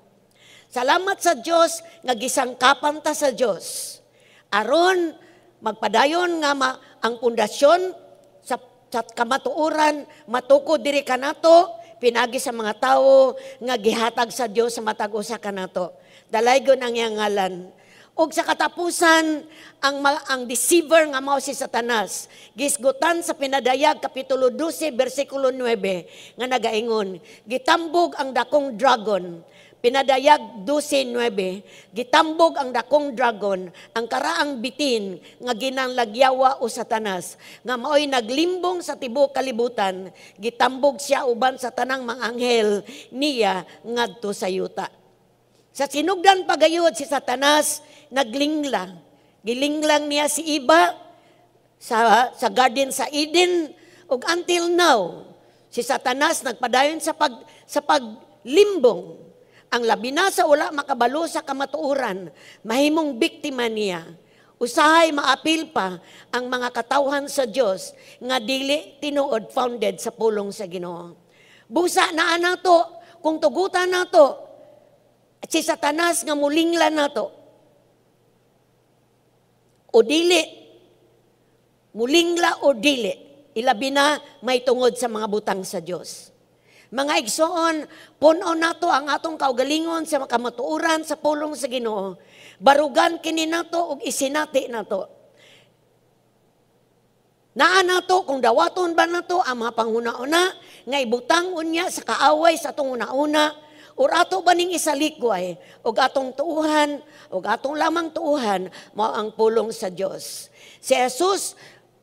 Speaker 5: Salamat sa Dios nga gisangkapan ta sa Dios aron magpadayon nga ang pundasyon sa kamatuoran matukod diri kanato pinagi sa mga tawo nga gihatag sa Dios sa matag usa kanato. Dalaygon ang iyang ngalan. Ug sa katapusan, ang deceiver nga mao si Satanas, gisgutan sa Pinadayag Kapitulo 12 versikulo 9 nga nagaingon, gitambog ang dakong dragon. Pinadayag 12:9, gitambog ang dakong dragon, ang karaang bitin nga ginanlagyawa o Satanas, nga maoy naglimbong sa tibuok kalibutan, gitambog siya uban sa tanang mga anghel niya ngadto sa yuta. Sa sinugdan pagayod si Satanas naglingla. Gilinglang niya si Iba sa garden sa Eden ug until now si Satanas nagpadayon sa paglimbong. Ang labi na sa wala makabalo sa kamatuoran, mahimong biktima niya. Usahay maapil pa ang mga katawhan sa Dios nga dili tinuod founded sa pulong sa Ginoo. Busa naa nato kung tugutan nato si Satanas nga mulingla nato. O dili, mulingla o dili, ilabi na may tungod sa mga butang sa Dios. Mga igsoon, puno nato ang atong kaugalingon sa kamatuoran sa pulong sa Ginoo. Barugan kini nato ug isinati nato. Naa nato kung dawaton ba nato ang mga panghuna-una nga ibutang unya sa kaaway sa atong una-una, or ato ba ning isalikway og atong tuuhan, og atong lamang tuuhan mao ang pulong sa Dios. Si Jesus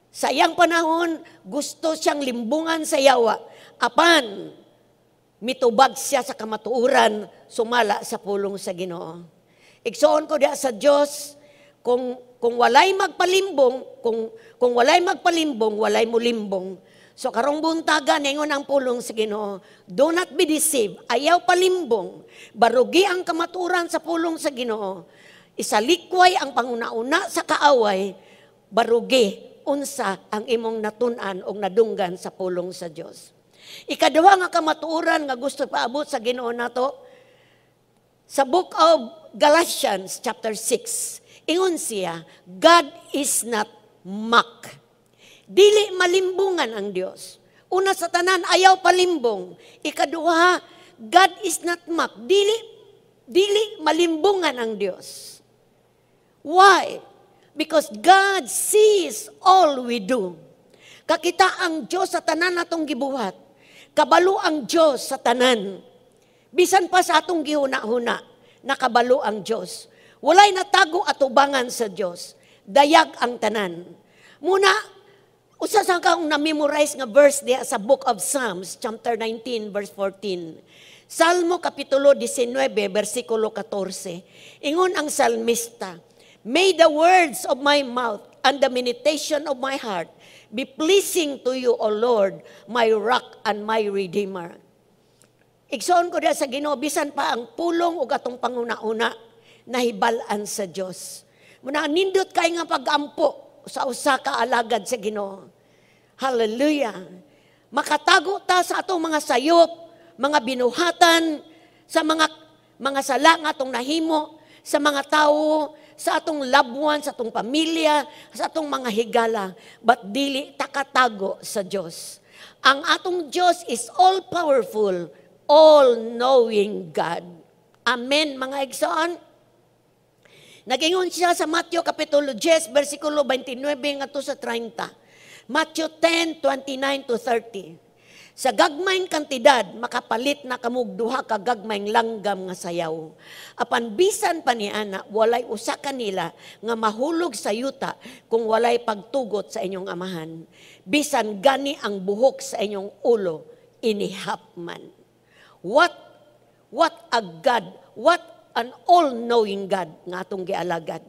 Speaker 5: Sa iyang panahon, gusto siyang limbungan sa yawa. Apan, mitubag siya sa kamatuoran, sumala sa pulong sa Ginoo. Igsoon ko diha sa Dios, kung walay magpalimbong, kung walay magpalimbong, walay mulimbong. So karong buntaga, ningon ang pulong sa Ginoo, do not be deceived, ayaw palimbong, barugi ang kamatuoran sa pulong sa Ginoo. Isalikway ang panguna-una sa kaaway, barugi unsa ang imong natun-an o nadunggan sa pulong sa Dios. Ikaduha nga kamatuoran nga gusto paabot sa Ginoo nato sa Book of Galatians chapter 6. Ingon siya, "God is not mocked." Dili malimbungan ang Dios. Una sa tanan, ayaw palimbong. Ikaduha, God is not mocked. Dili malimbungan ang Dios. Why? Because God sees all we do. Kakita ang Diyos sa tanan natong gibuhat. Kabalo ang Diyos sa tanan. Bisan pa sa atong gihuna-huna, nakabalo ang Diyos. Walay natago atubangan sa Diyos. Dayag ang tanan. Muna, usa sa kang na-memorize nga verse diha sa Book of Psalms, chapter 19, verse 14. Salmo kapitulo 19, versikulo 14. Ingon ang salmista, "May the words of my mouth and the meditation of my heart be pleasing to you, O Lord, my rock and my redeemer." Igsoon ko diha sa Ginoo, bisan pa ang pulong ug atong panguna-una, nahibal-an sa Dios. Muna nindot kay nga pag-ampo sa usa ka alagad sa Ginoo. Hallelujah. Makatago ta sa atong mga sayop, mga binuhatan, sa mga sala nga atong nahimo, sa mga tao, sa atong loved one, sa atong pamilya, sa atong mga higala, but dili takatago sa Dios. Ang atong Dios is all-powerful, all-knowing God. Amen, mga igsoon. Nagingon siya sa Matthew Kapitulo 10, versikulo 29 ngadto sa 30. Matthew 10, 29 to 30. "Sa gagmayng kantidad, makapalit na kamog duha ka gagmayng langgam nga sayaw. Apan bisan pa ni ana, walay usa kanila nga mahulog sa yuta kung walay pagtugot sa inyong Amahan. Bisan gani ang buhok sa inyong ulo, inihap man." What a God, what an all-knowing God nga atong gialagad.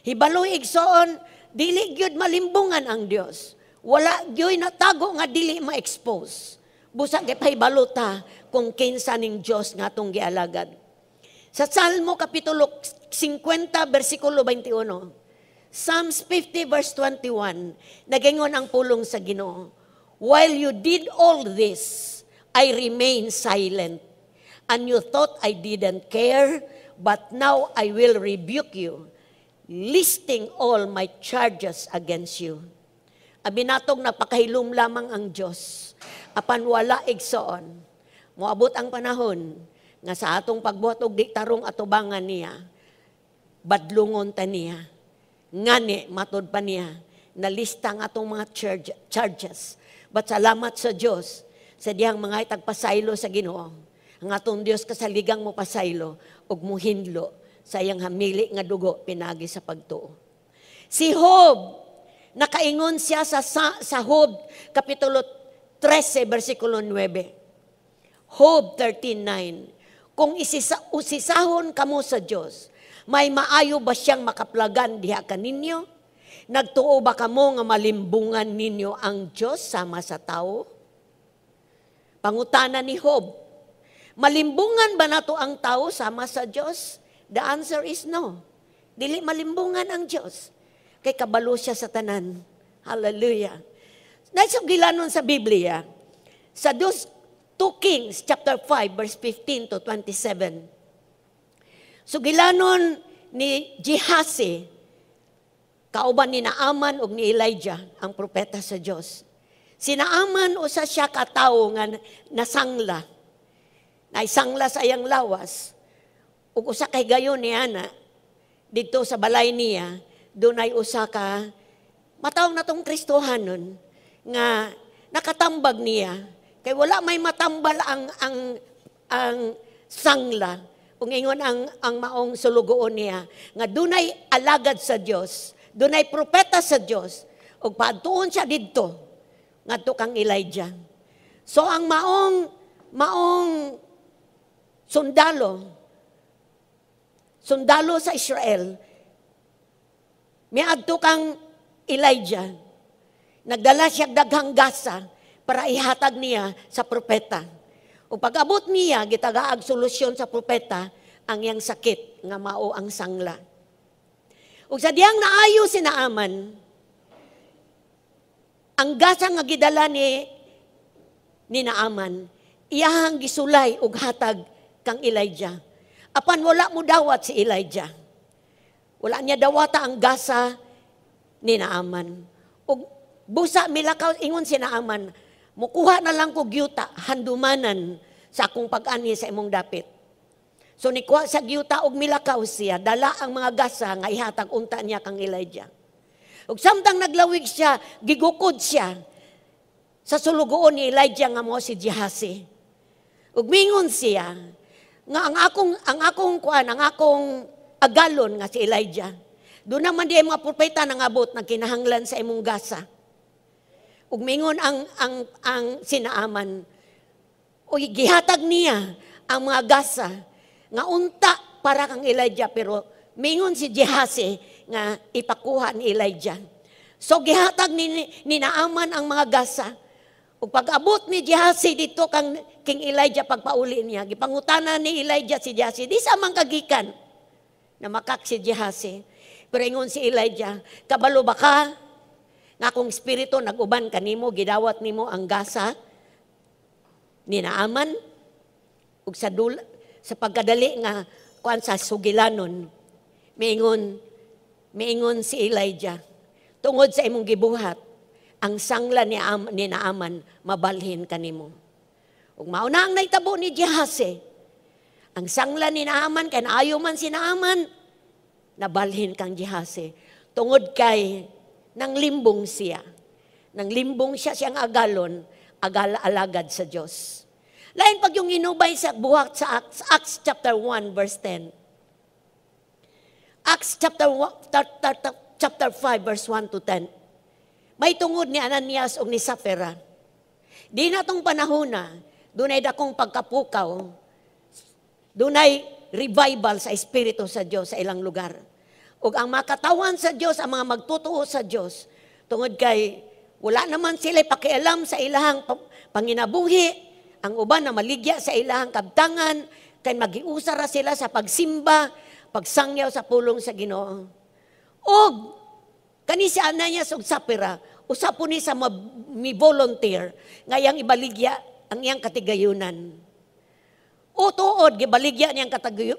Speaker 5: Hibalo, igsoon, dili gyud malimbungan ang Dios. Wala gyud natago nga dili ma-expose. Busa gipahibalo ta kung kinsa ning Dios nga atong gialagad. Sa Salmo kapitulo 50 versikulo 21, Psalms 50 verse 21, nagingon ang pulong sa Ginoo, "While you did all this, I remained silent. And you thought I didn't care, but now I will rebuke you, listing all my charges against you." Abi natong napakahilom lamang ang Diyos. Apan wala, igsoon. Moabot ang panahon nga sa atong pagbuhat og di tarong atubangan niya, badlungon ta niya. Ngani, matod pa niya, nalista ang atong mga charges. But salamat sa Diyos, sa dihang mga itagpasaylo sa Ginoo. Ang atong Diyos kasaligang mo pasaylo ug muhinlo sa iyang hamili nga dugo pinagi sa pagtuo. Si Job, nakaingon siya sa Job Kapitulo 13, versikulo 9. Job 13:9. "Kung usisahon kamo sa Dios, may maayo ba siyang makaplagan diha kaninyo? Nagtuo ba kamo nga malimbungan ninyo ang Dios sama sa tao?" Pangutana ni Job, malimbungan ba nato ang tao sama sa Dios? The answer is no. Dili malimbungan ang Dios. Kay kabalo siya sa tanan. Hallelujah. Naisugilanon sa Biblia, sa 2 Kings chapter 5 verse 15 to 27. Sugilanon ni Gehazi, kauban ni Naaman ug ni Elijah, ang propeta sa Dios. Si Naaman, usa siya ka tawo nga nasangla. Naisangla sa iyang lawas. Ug usa kay gayon ni ana didto sa balay niya, dunay usa ka matawag natong Kristohanon nga nakatambag niya kay wala may matambal ang sangla. Ug ingon ang maong sulugoon niya nga dunay alagad sa Dios, dunay propeta sa Dios. Ug paadtuon siya didto ngadto kang Elijah. So ang maong maong sundalo sundalo sa Israel miadto kang Elijah. Nagdala siya daghang gasa para ihatag niya sa propeta. Ug pag-abot niya, gitagaag solusyon sa propeta ang iyang sakit nga mao ang sangla. Ug sa diyang naayo si Naaman, ang gasa nga gidala ni Naaman, iyahang gisulay og hatag kang Elijah. Apan wala mo dawat si Elijah. Wala niya dawata ang gasa ni Naaman. Ug busa milakaw ingon si Naaman, "Mukuha na lang ko yuta, handumanan sa akong pag-anhi sa imong dapit." So nikuha sa yuta og milakaw siya, dala ang mga gasa nga ihatag unta niya kang Elijah. Ug samtang naglawig siya, gigukod siya sa sulugoon ni Elijah nga mo si Gehazi. Ug mingon siya nga ang akong kuan, ang akong agalon nga si Elijah. Doon naman di mga propeta nangabot, nagkinahanglan sa imong gasa. Ug mingon ang si Naaman, uy, gihatag niya ang mga gasa nga unta para kang Elijah, pero mingon si Gehazi nga ipakuha ni Elijah. So gihatag ni Naaman ang mga gasa. Ug pag-abot ni Gehazi dito kang King Elijah, pagpauli niya, gipangutana ni Elijah si Gehazi, "Di sa man kagikan?" Namakak si Gehazi. Pero ingon si Elijah, "Kabalo ba ka nga akong espiritu nag-uban kanimo, gidawat nimo ang gasa ni Naaman?" Ug sa pagkadali nga kuan sa sugilanon, miingon miingon si Elijah, "Tungod sa imong gibuhat, ang sangla ni Naaman mabalhin kanimo." Ug mao na ang nahitabo ni Gehazi. Ang sangla ni Naaman, kay naayo man si Naaman, nabalhin kang Gehazi. Tungod kay nang limbong siya. Nang limbong siya siyang agalon, agala alagad sa Dios. Lain pag yung inubay sa buhat sa Acts chapter 1 verse 10. Acts chapter 1, chapter 5 verse 1 to 10. May tungod ni Ananias o ni Sapphira. Di na tong panahon na, dunay dakong pagkapukaw, dunay revival sa Espiritu sa Dios sa ilang lugar. Ug ang makatawan sa Dios, ang mga magtutuo sa Dios, tungod kay wala naman sila pakialam sa ilahang panginabuhi, ang uban na maligya sa ilahang kabtangan, kay magiusa ra sila sa pagsimba, pagsangyaw sa pulong sa Ginoo. Og kani si Ananias ug Sapphira, usa po ni sa mi volunteer nga iyang ibaligya ang iyang katigayunan. O tuod, gibaligya niyang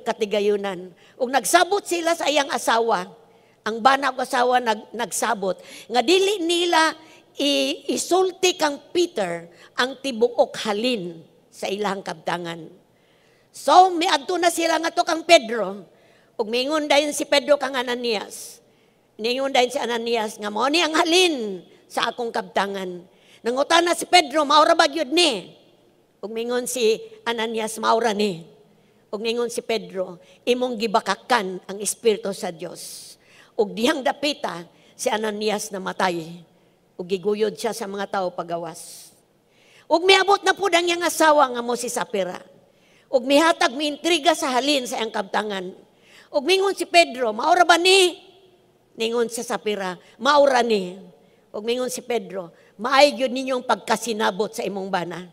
Speaker 5: katigayunan. Ug nagsabot sila sa iyang asawa. Ang bana ug asawa nagsabot nga dili nila isulti kang Peter ang tibuok halin sa ilang kabtangan. So, miadto na sila nga to kang Pedro. Ug mingon dayon si Pedro kang Ananias. Ningon dayon si Ananias nga mao ni ang halin sa akong kabtangan. Nangutana si Pedro, "Mao ra ba gyud ni?" Ug mingon si Ananias, "Mao ra ni." Ug ningon si Pedro, "Imong gibakakan ang Espiritu sa Dios." Ug dihang dapita si Ananias namatay. Ug giguyod siya sa mga tao pagawas. Ug miabot na pud ang iyang asawa nga mo si Sapira. Ug mihatag miintriga sa halin sa iyang kabtangan. Ug mingon si Pedro, "Mao ra ba ni?" Ningon si Sapira, "Mao ra ni." Ug mingon si Pedro, "Maay gyud ninyong pagkasinabot sa imong bana.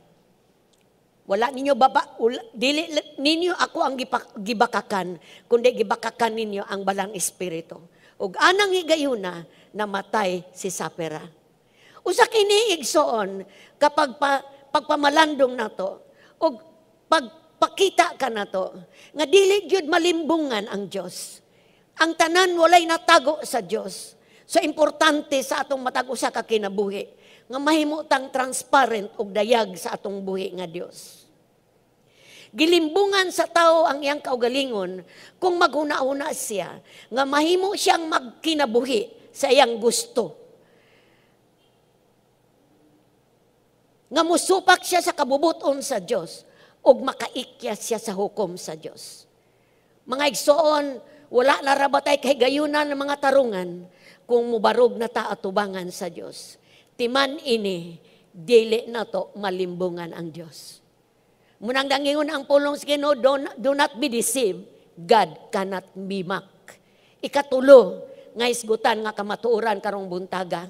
Speaker 5: Wala ninyo baba, ula, dili ninyo ako ang gibakakan, kundi gibakakan ninyo ang Balang Espiritu." Ug anang higayuna, namatay si Sapira. Usa kini, igsoon, kapag pagpamalandong nato ug pagpakita ka nato nga dili gyud malimbungan ang Dios. Ang tanan walay natago sa Dios. So importante sa atong matag usa ka kinabuhi nga mahimo tang transparent ug dayag sa atong buhi nga Dios. Gilimbungan sa tao ang iyang kaugalingon kung maghuna-huna siya nga mahimo siyang magkinabuhi sa iyang gusto. Nga musupak siya sa kabubuton sa Dios ug makaikya siya sa hukom sa Dios. Mga igsoon, wala na ra batay kahigayunan ng mga tarungan. Kung mubarog na ta atubangan sa Dios. Timan ini, dili na to malimbungan ang Dios. Mao nang nangingon ang pulong sa Ginoo, do not be deceived, God cannot be mocked. Ikatulo, nga isgutan nga kamatuoran karong buntaga.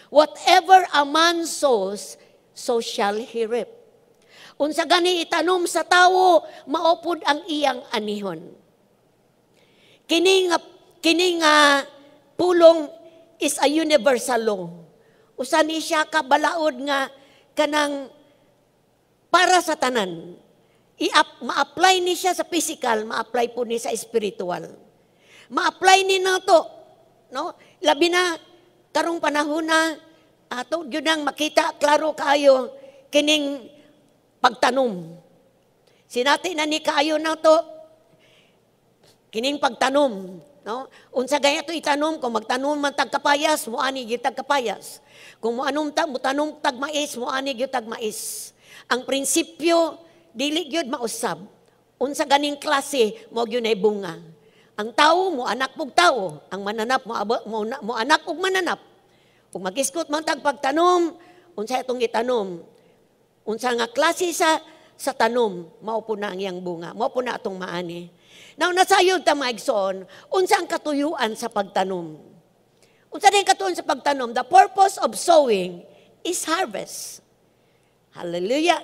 Speaker 5: Whatever a man sows, so shall he reap. Unsa gani itanom sa tawo, mao pud ang iyang anihon. Kini nga pulong is a universal law. Usa ni siya ka balaod nga kanang para sa tanan. I-up, ma-apply ni siya sa physical, ma-apply po ni sa spiritual. Ma-apply ni nato, no? Labi na karong panahon na ato gyud nang makita klaro kaayo kining pagtanom. Sinati na ni kaayo nato kining pagtanom, no? Unsa gaya to itanom? Kung magtanom man tag kapayas, moani gyud tag kapayas. Kung moanom ta motanom tag mais, moani gyud tag mais. Ang prinsipyo dili gyud mausab. Unsa ganing klase, mao gyud nay bunga. Ang tao mo anak og tao, ang mananap mo anak og mananap. Kung magisgot man tag pagtanom, unsa itong itanom? Unsa nga klase sa tanom, mao po na ang iyang bunga, mao po na atong maani. Now, nasayod ta, mga igsoon, unsa ang katuyuan sa pagtanom? Unsa din katuyuan sa pagtanom? The purpose of sowing is harvest. Hallelujah.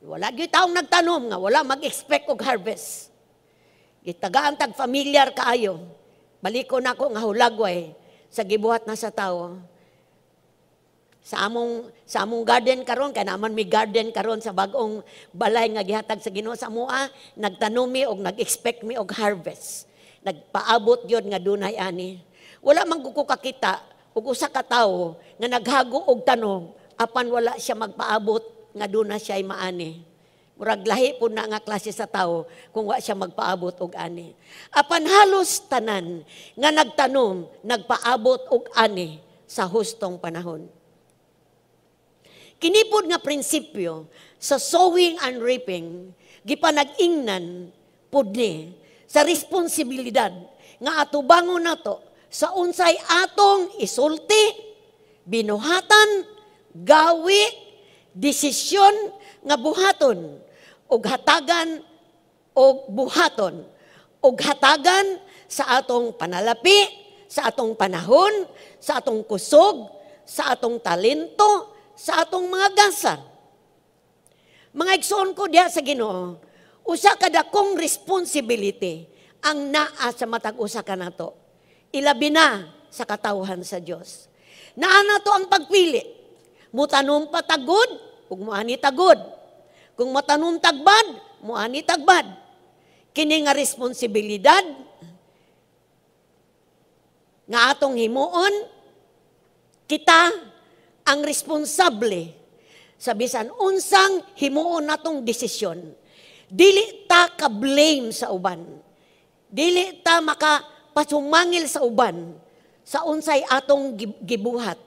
Speaker 5: Wala gyud taong nagtanom nga wala mag-expect og harvest. Gitagaan tag familiar kaayo. Baliko na ako nga hulagway sa gibuhat na sa tao. Sa among garden karon, kay naman may garden karon sa bag-ong balay nga gihatag sa Ginoo sa amoa, nagtanom mi og nag-expect mi og harvest. Nagpaabot gyud nga dunay ani. Wala man ko kakita og usa ka tawo nga naghago og tanom apan wala siya magpaabot nga duna siya maani. Murag lahi po na nga klase sa tao kung wa siya magpaabot og ani. Apan halos tanan nga nagtanom, nagpaabot og ani sa hustong panahon. Kini pod nga prinsipyo sa sowing and reaping, gipanag-ingnan pod ni sa responsibilidad nga atubangon nato sa unsay atong isulti, binuhatan, gawi, desisyon nga buhaton og hatagan og buhaton og hatagan sa atong panalapi, sa atong panahon, sa atong kusog, sa atong talento, sa atong mga gasa. Mga igsoon ko diha sa Ginoo, usa ka dakong responsibility ang naa sa matag usa kanato. Ilabi na sa katawhan sa Dios. Naa nato ang pagpili. Mutanom pa tag good, ug muani tag good. Kung matanom tag bad, muani tag bad. Kini nga responsibilidad nga atong himuon, kita ang responsable sa bisan unsang himuon natong desisyon. Dili ta ka-blame sa uban. Dili ta makapasumangil sa uban sa unsay atong gibuhat.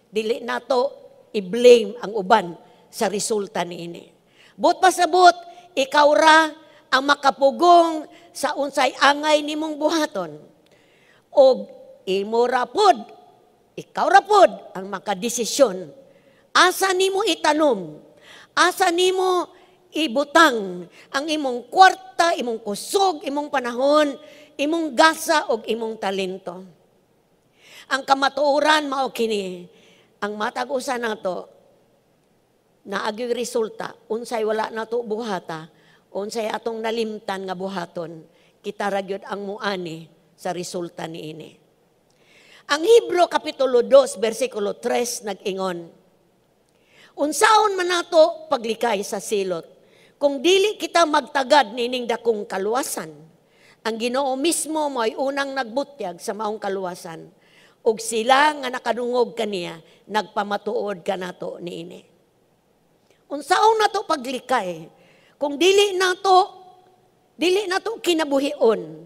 Speaker 5: Dili nato i-blame ang uban sa resulta niini. Buot pasabot, ikaw ra ang makapugong sa unsay angay nimong buhaton. Og imo ra pod, ikaw ra pod ang makadesisyon. Asa nimo itanom? Asa nimo ibutang ang imong kwarta, imong kusog, imong panahon, imong gasa og imong talento? Ang kamatuoran mao kini, ang matag usa nato naagyo'y resulta unsay wala nato buhata, unsay atong nalimtan nga buhaton, kita ra gyud ang muani sa resulta niini. Ang Hebrew Kapitulo 2 versikulo 3 nag-ingon, "Unsaon man nato paglikay sa silot kung dili kita magtagad nining dakong kaluwasan? Ang Ginoo mismo mo'y unang nagbutyag sa maong kaluwasan ug sila nga nakadungog kaniya nagpamatuod kanato niini." Unsaon nato paglikay kung dili nato kinabuhion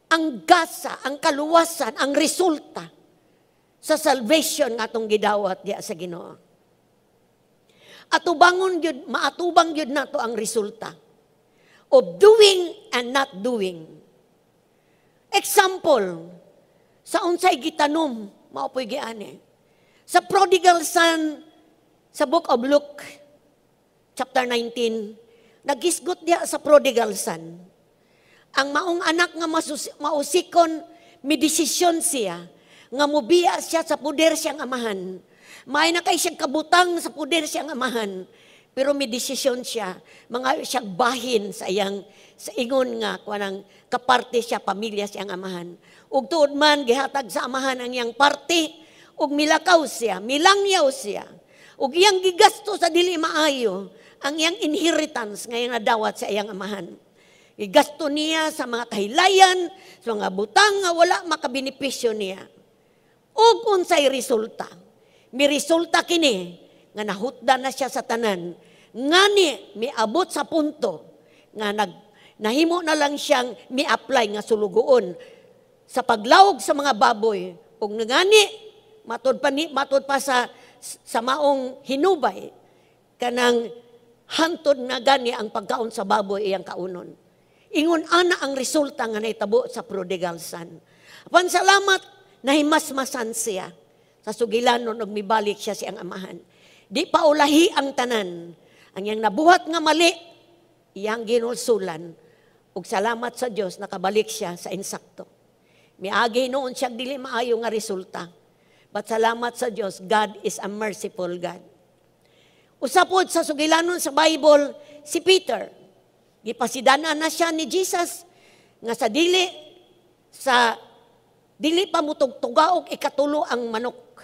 Speaker 5: ang gasa, ang kaluwasan, ang resulta sa salvation nga atong gidawat diya sa Ginoo? Atubangon gyud, maatubang gyud nato ang resulta of doing and not doing. Example, Sa unsay gitanom, mao po'y giani. Sa prodigal son, sa Book of Luke, chapter 19, nagisgot diha sa prodigal son. Ang maong anak nga mausikon, mi desisyon siya, nga mubiya siya sa puder siyang amahan. May na kay siyang kabutang sa puder siyang amahan. Pero may desisyon siya, mga siya bahin sa iyang sa ingon nga kuanang kaparte siya, pamilya siyang amahan. Ug tuod man gihatag sa amahan ang iyang parte ug milakaw siya, milangyaw siya. Ug iyang gigasto sa dili maayo ang iyang inheritance nga iyang nadawat sa iyang amahan. Gigasto niya sa mga kahilayan, sa mga butang nga wala makabenepisyo niya. Ug unsay resulta? Mi resulta kini nga nahutda na siya sa tanan. Ngani miabot sa punto nga nahimo na lang siyang mi-apply nga sulugoon sa paglawog sa mga baboy. Ug ngani matud pa sa maong hinubay, kanang hantod na gani ang pagkaon sa baboy iyang kaunon. Ingon ana ang resulta nga nahitabo sa prodigal son. Apan salamat, nahimasmasan siya sa sugilanon ug mibalik siya siyang amahan. Di pa ulahi ang tanan. Ang iyang nabuhat nga mali, iyang ginulsulan. Ug salamat sa Dios, nakabalik siya sa insakto. Miagi noon siya dili maayo nga resulta. But salamat sa Dios, God is a merciful God. Usa pod sa sugilanon sa Bible, si Peter. Gipasidanan na siya ni Jesus nga sa dili pa mutugtugaog ikatulo ang manok,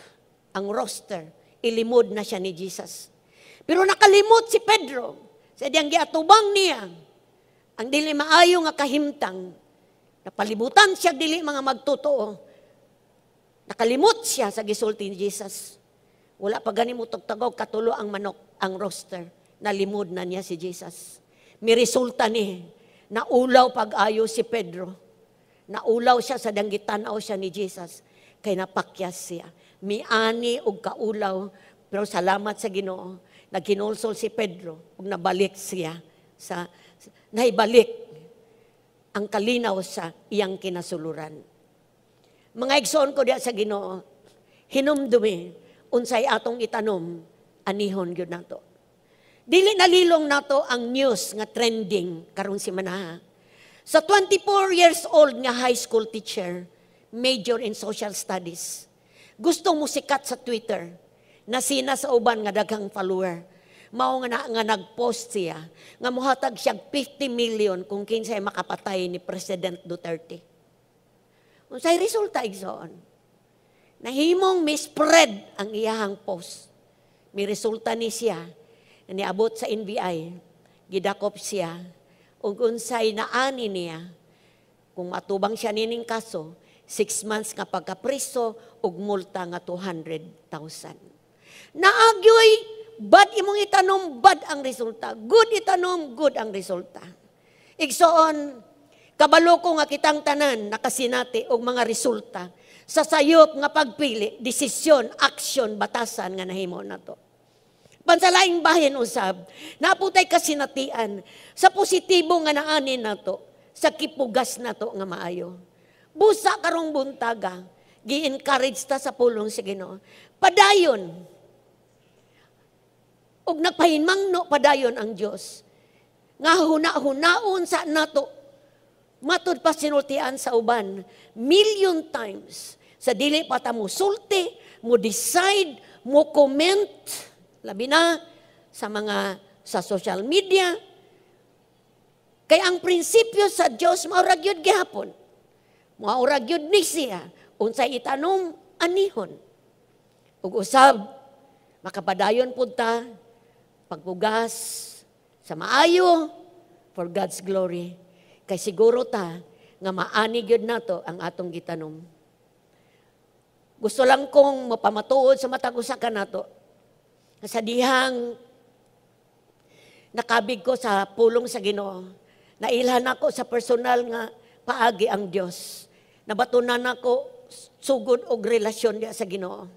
Speaker 5: ang rooster, ilimod na siya ni Jesus. Pero nakalimot si Pedro sa diyang giatubang niya ang dili maayo nga kahimtang. Napalibutan siya dili mga magtotoo. Nakalimot siya sa gisulti ni Jesus. Wala pa gani mo tugtagog katulo ang manok, ang rooster. Nalimod na niya si Jesus. Mi resulta ni, naulaw pag-ayo si Pedro. Naulaw siya sa danggitan-aw siya ni Jesus. Kay napakyas siya. Miani og kaulaw, pero salamat sa Ginoo, naghinulsol si Pedro ug nabalik siya sa naibalik ang kalinaw sa iyang kinasuluran. Mga igsoon ko diya sa Ginoo, hinumdumi unsay atong itanom, anihon gyud nato. Dili nalilong nato ang news nga trending karong simanaha. Sa 24 years old nga high school teacher, major in social studies, gusto mo sikat sa Twitter, nasina sa uban nga daghang follower. Mao nga na, nga nag-post siya nga mohatag siya 50 million kung kinsay makapatay ni President Duterte. Unsay resulta, igsoon? Nahimong mispread ang iyahang post. May resulta ni siya niabot sa NBI, gidakop siya, ug unsay naani niya, kung matubang siya nining kaso, 6 months nga pagkapriso ug multa nga 200,000. Naagyoy, bad imong itanom, bad ang resulta. Good itanom, good ang resulta. Igsoon, kabalo ko nga kitang tanan nakasinati og mga resulta sa sayop nga pagpili, desisyon, aksyon, batasan nga nahimo nato. Pansalaing bahin usab, naputay kasinatian sa positibo nga naanin nato, sa kipugas nato nga maayo. Busa karong buntaga, gi-encourage ta sa pulong sa Ginoo. Padayon. Ug nagpahinmangno padayon ang Dios. Nga huna-hunaon sa nato matud pa sinultian sa uban million times sa dili pa ta mo sulti, mo decide, mo comment, labi na sa mga sa social media. Kay ang prinsipyo sa Dios mao ra gyud gihapon. Mao ra gyud ni siya unsay itanom, anihon. Ug usab makapadayon pud ta pagpugas sa maayo for God's glory. Kay siguro ta nga maani gyud nato ang atong gitanom. Gusto lang kong mapamatuod sa matag usa ka nato. Sa dihang nakabig ko sa pulong sa Ginoo, nailhan ako sa personal nga paagi ang Dios. Nabatunan ako sugod og relasyon diya sa Ginoo.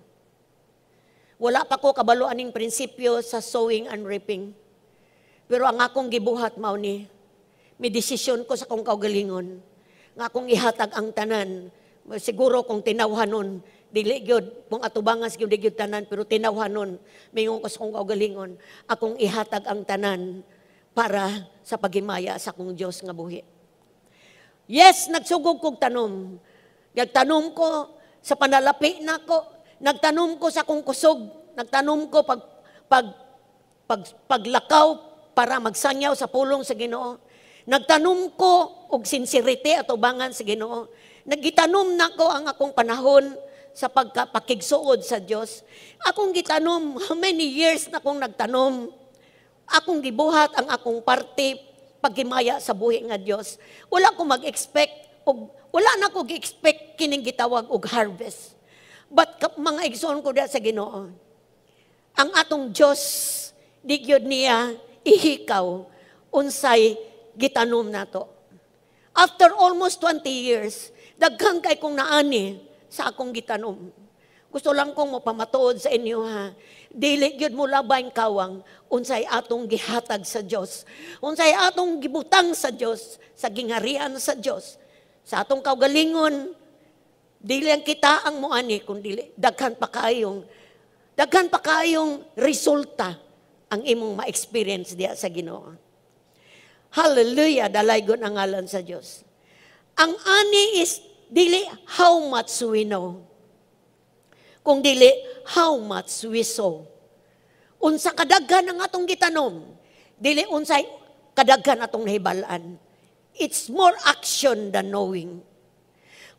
Speaker 5: Wala pa ko kabalo aning prinsipyo sa sowing and reaping. Pero ang akong gibuhat mao ni, may desisyon ko sa akong kaugalingon nga akong ihatag ang tanan. Siguro kung tinawhanon, dili gyud kung atubangan gyud, di gyud tanan, pero tinawhanon, mingon ko sa akong kaugalingon, akong ihatag ang tanan para sa paghimaya sa akong Dios nga buhi. Yes, nagsugod kog tanom. Nagtanom ko sa panalapi nako, nagtanom ko sa akong kusog, nagtanom ko pag pag pag paglakaw para magsangyaw sa pulong sa Ginoo. Nagtanom ko og sincerity atubangan sa Ginoo. Nagitanom nako ang akong panahon sa pagkapakigsuod sa Dios. Akong gitanom, how many years na akong nagtanom. Akong gibuhat ang akong parte paghimaya sa buhi nga Dios. Wala ko mag-expect og wala na ko gi-expect kining gitawag og harvest. But mga igsoon ko diha sa Ginoo, ang atong Dios, di gyud niya ihikaw unsay gitanom nato. After almost 20 years, daghan kay kong naani sa akong gitanom. Gusto lang kong mapamatuod sa inyo, ha. Dili gyud mo labay kawang unsay atong gihatag sa Dios. Unsay atong gibutang sa Dios, sa gingharian sa Dios. Sa atong kaugalingon, dili ang kita ang muani kung dili daghan pa kayong resulta ang imong ma-experience diya sa Ginoo. Hallelujah, dalaygon ang ngalan sa Dios. Ang ani is dili how much we know, kung dili how much we sow. Unsa kadaghan ang atong gitanom, dili unsay kadaghan atong nahibal-an. It's more action than knowing.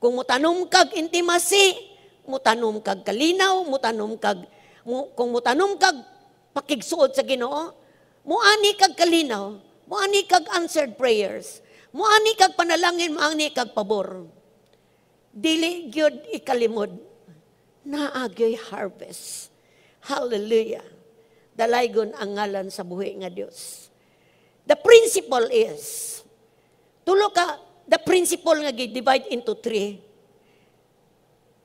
Speaker 5: Kung mutanom kag intimacy, mutanom kag kalinaw, mutanom kag kung mutanom kag pakigsuod sa Ginoo, muani kag kalinaw, muani kag answered prayers, muani kag panalangin, muani kag pabor. Dili gyud ikalimod, naa gyoy harvest. Hallelujah. Dalaygon ang ngalan sa buhi nga Dios. The principle is, tulo ka, the principle nga gi-divide into three.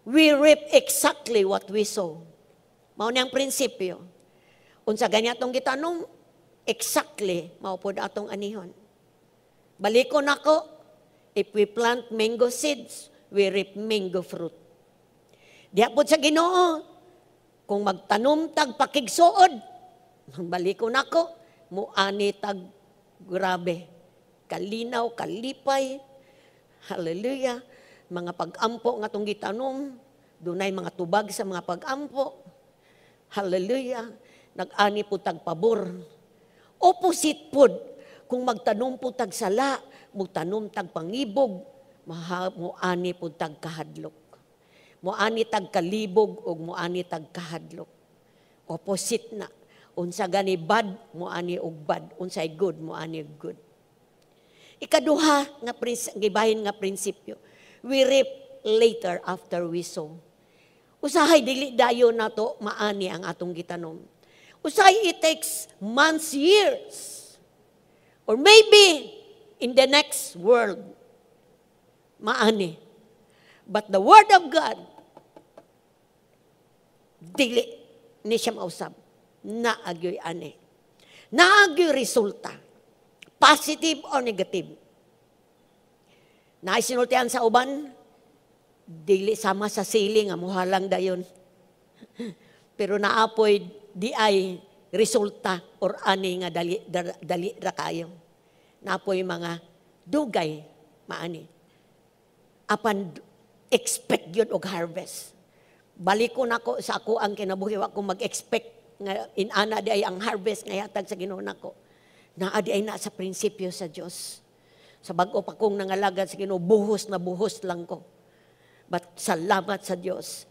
Speaker 5: We reap exactly what we sow. Mao ni ang prinsipyo. Unsa gani atong gitanom, exactly mao pod atong anihon. Balikon nako, if we plant mango seeds, we reap mango fruit. Diha pod sa Ginoo, kung magtanom tag pakigsuod, balikon nako, muani tag grabe. Kalinaw, kalipay, hallelujah. Mga pag-ampo nga atong gitanom, dunay mga tubag sa mga pag-ampo. Hallelujah. Nag-ani po tag pabor. Opposite pod, kung magtanom po tag sala, mutanom tag pangibog, muani po tag kahadlok. Muani tag kalibog ug muani tag kahadlok. Opposite na. Unsa gani bad, muani og bad. Unsay good, muani og good. Ikaduha nga gibahin nga prinsipyo, we reap later after we sow. Usahay dili dayon nato maani ang atong gitanom. Usahay it takes months, years. Or maybe in the next world maani. But the word of God, dili ni siya mausab. Naa gyoy ani. Naa gyoy resulta. Positive or negative. Naay sinultian sa uban, dili sama sa sili nga muhalang dayon. Pero naapoy di ay resulta or ani nga dali, dali ra kayo. Naapoy mga dugay maani. Apan expect yun og harvest. Balik ko nako sa ako ang kinabuhi, wa ko mag-expect nga inana di ay ang harvest nga yatag sa Ginoo nako. Naa di ay na sa prinsipyo sa Dios. Sa bag-o pa kong nangalagad sa Ginoo, buhos na buhos lang ko. But salamat sa Dios.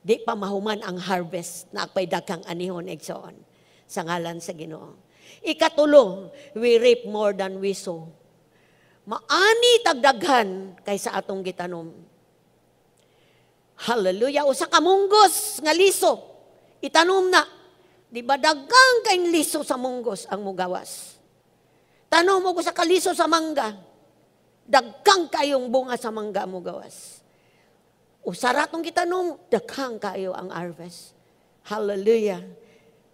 Speaker 5: Di pa mahuman ang harvest na akpay daghang anihon, igsoon. Sa ngalan sa Ginoo. Ikatulo, we reap more than we sow. Maani tagdaghan kaysa atong gitanom. Hallelujah. Usa ka munggos nga liso. Itanom na. Di ba daghang kayong liso sa munggos ang mugawas? Tanom mo ko sa kaliso sa mangga. Daghang kayong bunga sa mangga mugawas. Usa ra tong gitanom, daghang kayo ang harvest. Hallelujah.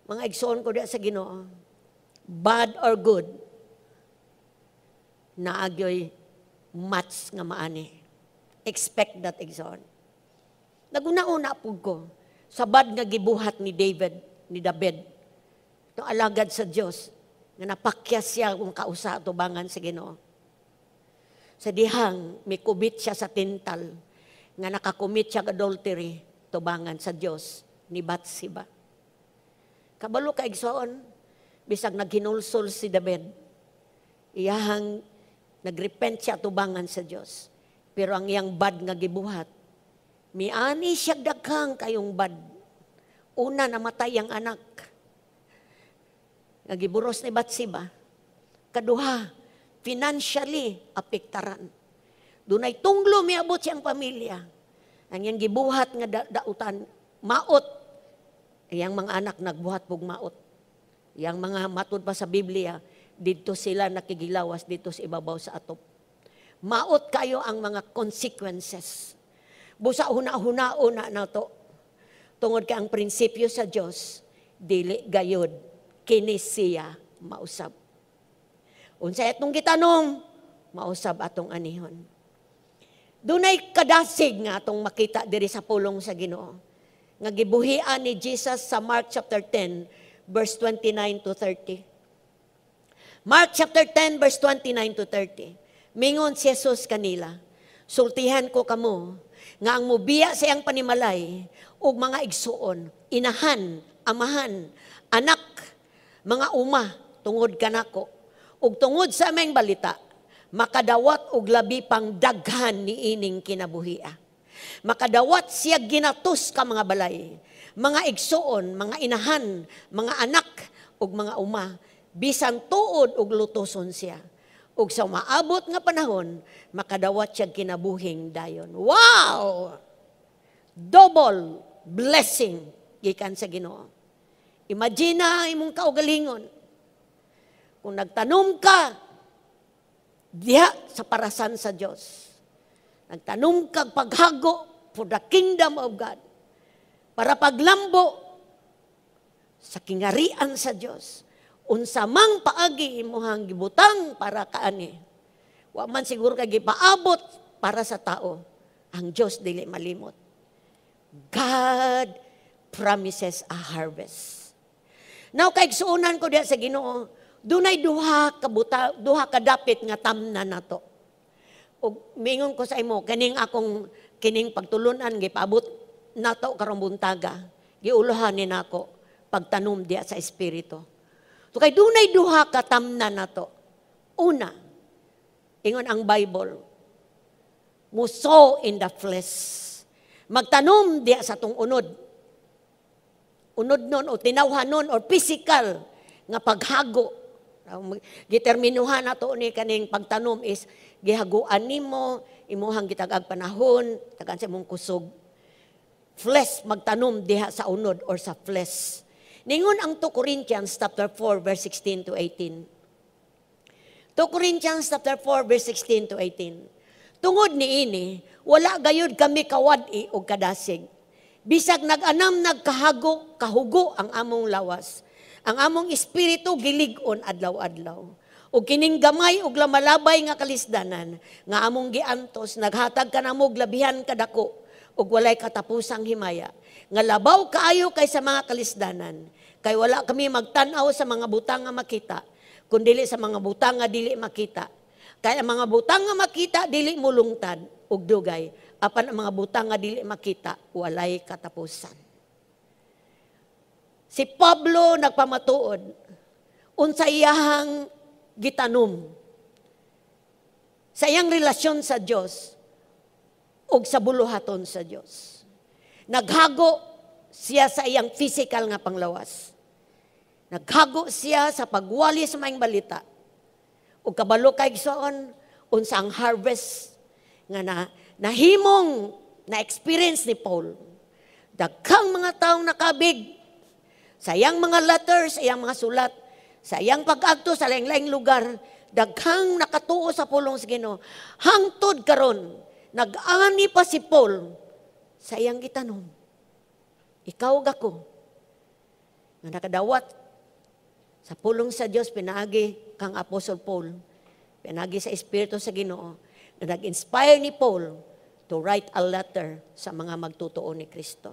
Speaker 5: Mga igsoon ko diya sa Ginoo. Bad or good, naa gyoy match nga maani. Expect that, igsoon. Naghuna-huna pud ko sa bad nga gibuhat ni David, ni David. Itong alagad sa Dios nga napakyas siya kung kausa atubangan sa Ginoo. Sa dihang mikubit siya sa tintal nga naka-commit siya adultery tubangan sa Dios ni Bathsheba. Kabalo ka, igsoon, bisag naghinulsol si David, iyahang nagrepent siya tubangan sa Dios. Pero ang iyang bad nga gibuhat, miani siya daghang kayong bad. Una, namatay ang anak nga giburos ni Bathsheba. Kaduha, financially apektaran. Dunay tunglo miabot siyang pamilya. Ang iyang gibuhat nga dautan, maot. Iyang mga anak nagbuhat pug maot. Iyang mga matud pa sa Biblia, didto sila nakigilawas dito sa ibabaw sa atop. Maot kayo ang mga consequences. Busa huna-hunaon na nato. Tungod kay ang prinsipyo sa Dios dili gayod kini siya mausab. Unsa atong gitanom, mausab atong anihon. Dunay kadasig nga atong makita diri sa pulong sa Ginoo nga gibuhian ni Jesus sa Mark chapter 10 verse 29 to 30. Mark chapter 10 verse 29 to 30. Mingon si Jesus kanila, "Sultihan ko kamo nga ang mubiya sa iyang panimalay ug mga igsuon, inahan, amahan, anak, mga uma tungod kanako ug tungod sa aming balita, makadawat og labi pang daghan niining kinabuhia. Makadawat siya ginatos ka mga balay, mga igsuon, mga inahan, mga anak ug mga uma, bisan tuod ug lutoson siya. Ug sa maabot nga panahon, makadawat siya kinabuhing dayon." Wow! Double blessing gikan sa Ginoo. Imagine na imong kaugalingon. Kung nagtanom ka diha sa parasan sa Dios. Nagtanom ka paghago for the kingdom of God. Para paglambo sa kingarian sa Dios. Unsa mang paagi imuhang gibutang para kaani. Wa man siguro ka gipaabot para sa tao. Ang Dios dili malimot. God promises a harvest. Now kaigsuonan ko diha sa Ginoo, dunay duha ka buta, duha ka dapit nga tamna nato. Ug mingon ko sa imo, kining akong kining pagtulunan gipaabot nato karong buntaga. Giuluhan ni nako pagtanom diha sa espiritu. So kay dunay duha ka tamna nato. Una, ingon ang Bible, mo sow in the flesh. Magtanom diha sa tong unod. Unod nun o tinawhan nun or physical nga paghago. Giterminuhan nato ni kaning pagtanom is gihaguan nimo, imuhang gitag-ag panahon, tagaan sa imong kusog. Flesh, magtanom diha sa unod or sa flesh. Ningon ang 2 Corinthians chapter 4 verse 16 to 18. 2 Corinthians chapter 4 verse 16 to 18. "Tungod niini, wala gayud kami kawad-i og kadasig. Bisag nag-anam nagkahago, kahugo ang among lawas, ang among espiritu gilig-on adlaw-adlaw. Ug kining gamay ug lamalabay nga kalisdanan nga among giantos naghatag kanamo og labihan kadako ug walay katapusang himaya nga labaw kaayo kaysa mga kalisdanan. Kay wala kami magtan-aw sa mga butang nga makita, kundili sa mga butang nga dili makita. Kay ang mga butang nga makita dili mulungtad ug dugay, apan ang mga butang nga dili makita walay katapusan." Si Pablo nagpamatuod unsa iyahang gitanom sa iyang relasyon sa Dios ug sa buluhaton sa Dios. Naghago siya sa iyang physical nga panglawas. Naghago siya sa pagwali sa maayong balita. Ug kabalo kay igsoon unsa ang harvest nga na nahimong na experience ni Paul. Daghang mga taong nakabig sa iyang mga letters, sa iyang mga sulat, sa iyang pag-adto sa laing-laing lugar, daghang nakatuo sa pulong sa Ginoo. Hangtod karon, nag-ani pa si Paul sa iyang gitanom. Ikaw ug ako nga nakadawat sa pulong sa Dios pinaagi kang Apostle Paul, pinaagi sa Espiritu sa Ginoo, na nag-inspire ni Paul. to write a letter sa mga magtutuo ni Kristo.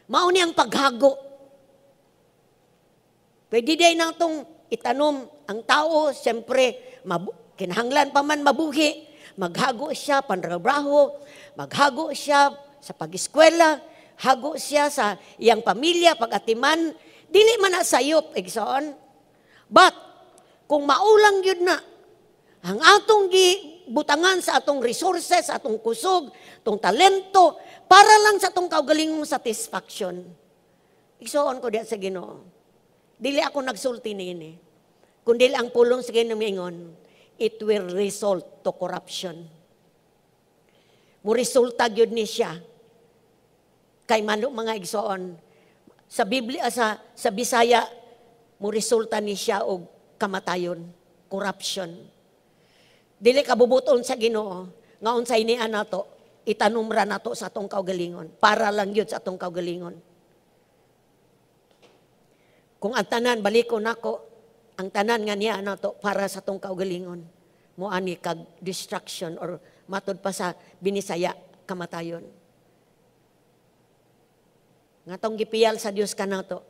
Speaker 5: Mao ni ang paghago. Pwede din natong itanom ang tao, siyempre, kinahanglan pa man mabuhi, maghago siya panrabaho, maghago siya sa pag-eskwela, hago siya sa iyang pamilya, pag-atiman, dili man na sayop, igsoon. But, kung mao lang gyud na, ang atong gibutangan sa atong resources, atong kusog, atong talento, para lang sa atong kaugalingong satisfaction. Igsoon ko diya sa Ginoo. Dili ako nagsulti niini. Kundi ang pulong sa Ginoo miingon, it will result to corruption. Mo resulta gyud ni siya. Kay mano, mga igsoon, sa Biblia, sa Bisaya, mo resulta ni siya og kamatayon, corruption. Dili kabubuton sa Ginoo nga unsay niya nato, itanom ra nato sa atong kaugalingon, para lang yun sa atong kaugalingon. Kung ang tanan, baliko nako, ang tanan nga niya nato para sa atong kaugalingon, moani kag destruction or matod pa sa Binisaya, kamatayon. Nga tong gipiyal sa Dios kanato,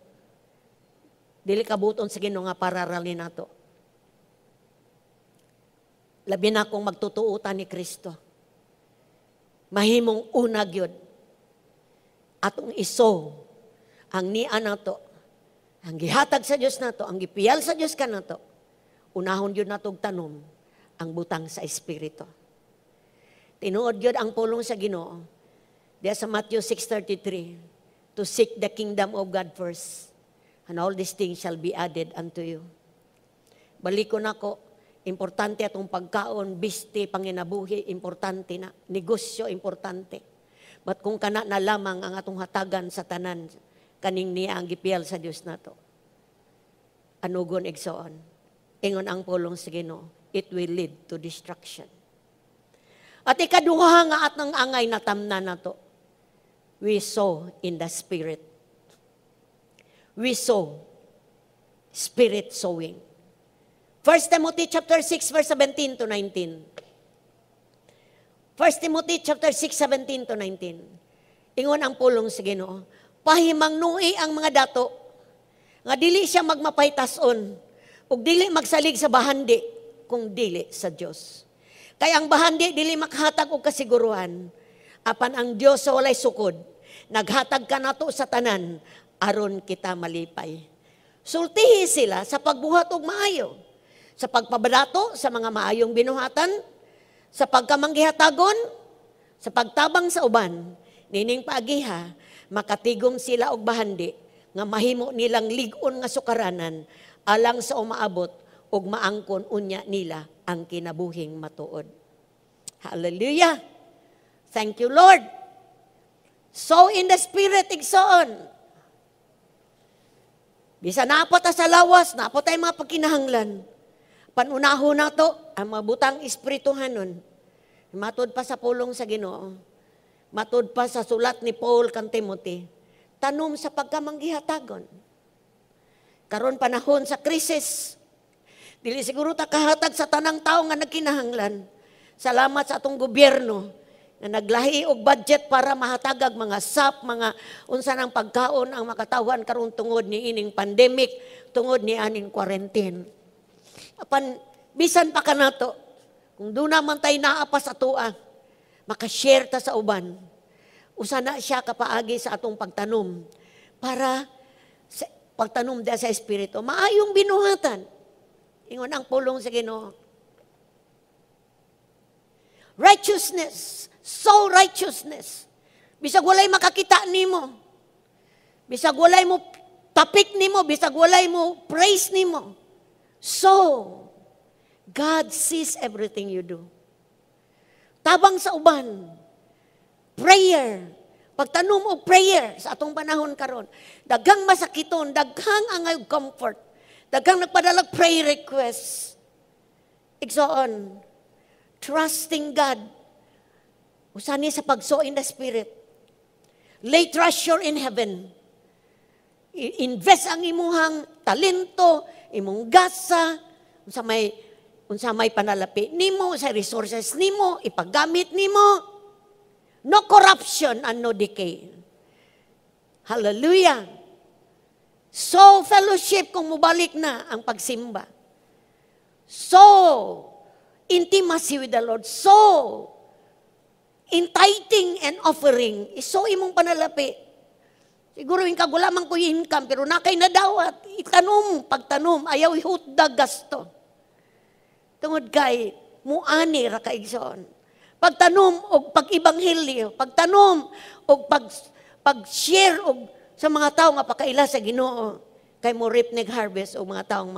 Speaker 5: dili kabuton sa Ginoo nga para ra ni nato. Labi na kung magtutuo ta ni Kristo. Mahimong una gyud atong i-sow ang niya nato, ang gihatag sa Dios nato, ang gipiyal sa Dios kanato, unahon gyud nato og tanom ang butang sa Espiritu. Tinuod gyud ang pulong sa Ginoo diya sa Matthew 6:33, to seek the kingdom of God first, and all these things shall be added unto you. Baliko nako, importante atong pagkaon, biste, panginabuhi, importante na. Negosyo, importante. But kung kana na lamang ang atong hatagan sa tanan, kaning niya ang gipiyal sa Dios nato, anugon, igsoon. Ingon ang pulong sa Ginoo, it will lead to destruction. At ikaduha nga atong angay natamnan nato, we sow in the Spirit. We sow spirit sowing. 1 Timothy chapter 6 verse 17 to 19. 1 Timothy chapter 6, 17 to 19. Ingon ang pulong sa Ginoo, pahimangnui ang mga dato nga dili siya magmapaytas-on ug dili magsalig sa bahandi kung dili sa Dios. Kay ang bahandi dili makahatag og kasiguruhan, apan ang Dios sa walay sukod naghatag kanato sa tanan aron kita malipay. Sultihi sila sa pagbuhat og maayo, sa pagpabadato sa mga maayong binuhatan, sa pagkamanggihatagon, sa pagtabang sa uban. Nining paagiha, makatigom sila og bahandi nga mahimo nilang lig-on nga sukaranan alang sa umaabot ug maangkon unya nila ang kinabuhing matuod. Hallelujah! Thank you, Lord. Sow in the Spirit, igsoon. Bisa naa pa ta sa lawas, naa pa tay mga pagkinahanglan. Panunahon nato ang mga butang espirituhanon. Matod pa sa pulong sa Ginoo. Matod pa sa sulat ni Paul kang Timothy. Tanom sa pagkamanggihatagon. Karon panahon sa krisis, dili siguro ta kahatag sa tanang tao nga nagkinahanglan. Salamat sa atong gobyerno na naglahi og budget para mahatagag mga SAP, mga unsa nang pagkaon ang makatawhan karon tungod ni ining pandemic, tungod ni aning quarantine. Apan bisan pa kanato, kung duna man tay naa pa sa atoa, makashare ta sa uban. Usa na siya kapaagi sa atong pagtanom para sa pagtanom da sa espiritu. Maayong binuhatan. Ingon ang pulong sa Ginoo. Righteousness, sow righteousness. Bisag walay makakita nimo. Bisag walay mo tapik nimo, bisag walay mo praise nimo. So, God sees everything you do. Tabang sa uban, prayer, pagtanom og prayer sa atong panahon karon, daghang masakiton, daghang angay comfort, daghang nagpadalag prayer request. Igsoon, trusting God, usa ni sa pag-sow in the Spirit. Lay treasure in heaven. Invest ang imuhang talento, imong gasa, unsa may Unsa may panalapi nimo, sa resources nimo, ipaggamit nimo. No corruption and no decay. Hallelujah. So, fellowship kung mubalik na ang pagsimba. So, intimacy with the Lord. So, in tithing and offering, so imong panalapi. Siguro yung kagula man ko income, pero nakay nadawat, itanom, pagtanom, ayaw ihutdag gasto. Tungod kay, muani ra ka, igsoon. Pagtanom og pag-ebanghelyo, pagtanom og pag-share og sa mga tao nga pakaila sa Ginoo, kay mo reap nig harvest og mga taong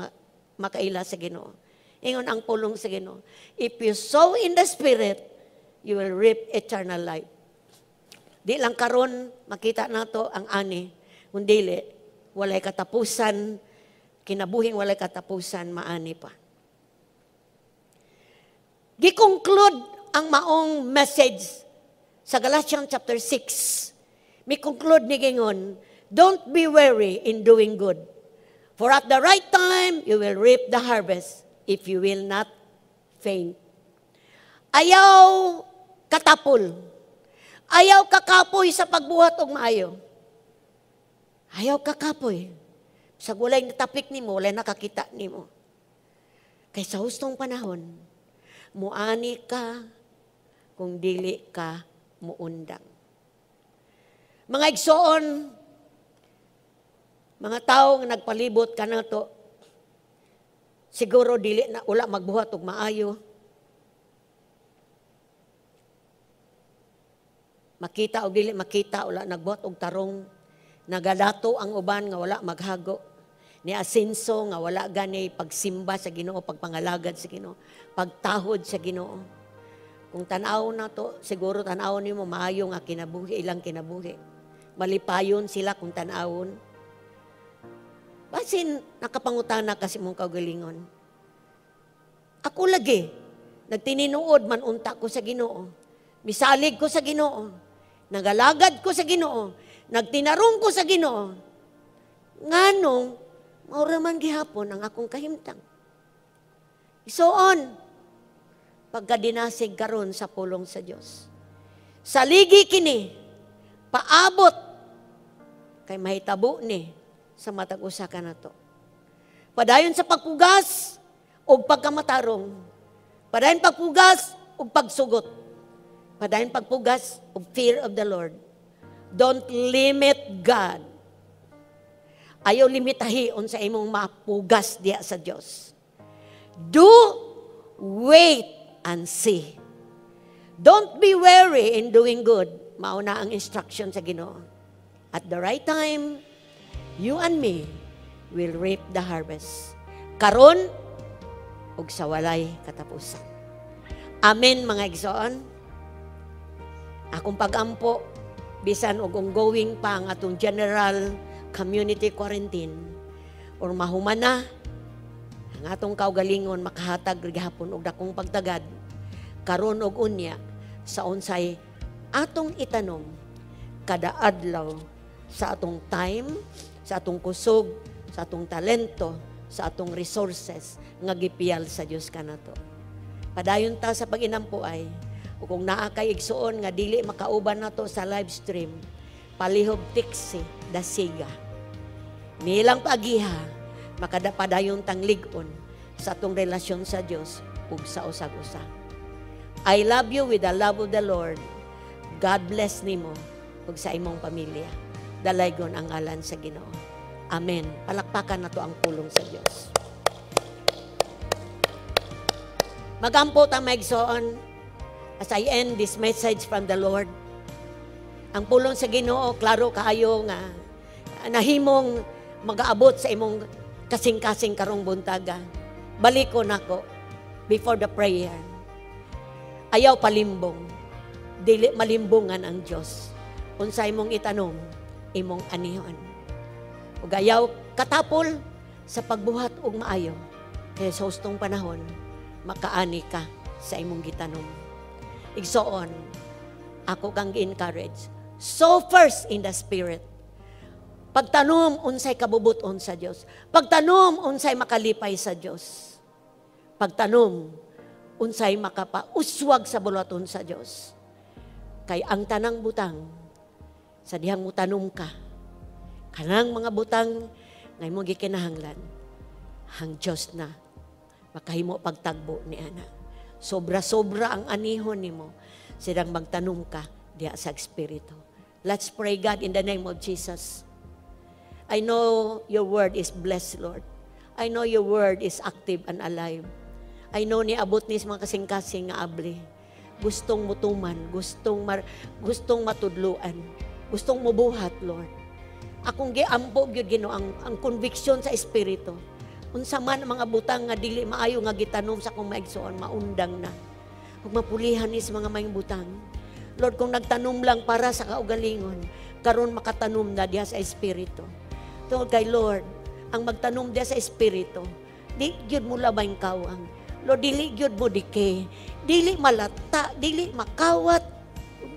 Speaker 5: makaila sa Ginoo. Ingon ang pulong sa Ginoo, if you sow in the Spirit, you will reap eternal life. Di lang karon makita nato ang ani, kundi walay katapusan, kinabuhing walay katapusan, maani pa. Gi-conclude ang maong message sa Galatians chapter 6. Mi conclude ni gingon, "Don't be weary in doing good. For at the right time, you will reap the harvest if you will not faint." Ayaw katapol. Ayaw kakapoy sa pagbuhat og maayo. Ayaw kakapoy. Sa walay natapik nimo, walay nakakita nimo. Kay sa hustong panahon, muani ka kung dili ka muundang. Mga igsoon, mga tao nga nagpalibot kanato, siguro dili na wala magbuhat og maayo. Makita o dili makita, wala nagbuhat og tarong. Nagadato ang uban nga wala maghago. Ni asenso nga wala gani pagsimba sa Ginoo, pagpangalagad sa Ginoo, pagtahod sa Ginoo. Kung tan-aw na to, siguro tan-aw nimo maayo nga kinabuhi, ilang kinabuhi. Malipayon sila kung tan-awon. Basin nakapangutana kasi mong kaugalingon. Ako lagi, nagtininuod man unta ko sa Ginoo. Misalig ko sa Ginoo. Nagalagad ko sa Ginoo. Nagtinarong ko sa Ginoo. Nganong, maura man gihapon ang akong kahimtang. So on, pagkadinasig karon sa pulong sa Dios. Saligi kini, paabot, kay mahitabo ni sa matag usa ka nato. Padayon sa pagpugas og pagkamatarong. Padayon pagpugas og pagsugot. Padayon pagpugas og fear of the Lord. Don't limit God. Ayaw limitahi unsa imong mapugas diya sa Dios. Do wait and see. Don't be weary in doing good. Mauna ang instruction sa Ginoo. At the right time, you and me will reap the harvest. Karon ug sa walay katapusan. Amen, mga igsoon. Akong pagampo, bisan og ongoing pa ang atong general community quarantine or mahuman na, ang atong kaugalingon makahatag gihapon og dakong pagtagad karon og unya sa unsay atong itanom kada adlaw sa atong time, sa atong kusog, sa atong talento, sa atong resources nga gipiyal sa Dios kanato. Padayon ta sa pag-inampo ay o kung naa kay igsuon nga dili makauban nato sa live stream, palihog tiksi dasiga. Nilang pagiha makadapadayon tang lig-on sa atong relasyon sa Dios ug sa usag-usa. I love you with the love of the Lord. God bless nimo ug sa imong pamilya. Dalaygon ang ngalan sa Ginoo. Amen. Palakpakan nato ang pulong sa Dios. Magampo ta, maigsoon, as I end this message from the Lord. Ang pulong sa Ginoo klaro kaayo nga nahimong magaabot sa imong kasing-kasing karong buntaga. Baliko nako before the prayer. Ayaw palimbong. Dili malimbungan ang Dios. Unsa imong itanom, imong anihon. Ug ayaw katapol sa pagbuhat og maayo. Kay sa hustong panahon, makaani ka sa imong gitanom. Igsoon, ako kang gi-encourage. So first in the Spirit. Pagtanom, unsay kabubuton sa Dios. Pagtanom, unsay makalipay sa Dios. pagtanom unsay makapauswag sa buluhaton sa Dios. Kay ang tanang butang sa dihang mutanom ka, kanang mga butang nga imong gikinahanglan, ang Dios na makahimo pagtagbo ni ana. Sobra-sobra ang anihon nimo sidang magtanom ka diha sa Espiritu. Let's pray. God, in the name of Jesus, I know your word is blessed, Lord. I know your word is active and alive. I know ni abot ni sa mga kasing-kasing nga abli. Gustong mutuman, gustong matudluan, gustong mubuhat, Lord. Akong giampo gyud, Ginoo, ang conviction sa espiritu. Unsa man ang mga butang nga dili maayo nga gitanom sa akong maigsoon, maundang na. Ug mapulihan ni sa mga maayong butang. Lord, kung nagtanom lang para sa kaugalingon, karon makatanom na diha sa espiritu. Tungod kay, Lord, ang magtanom diha sa espiritu, di gyud mo labay kawang. Lord, dili gyud mo decay, dili malata, dili makawat,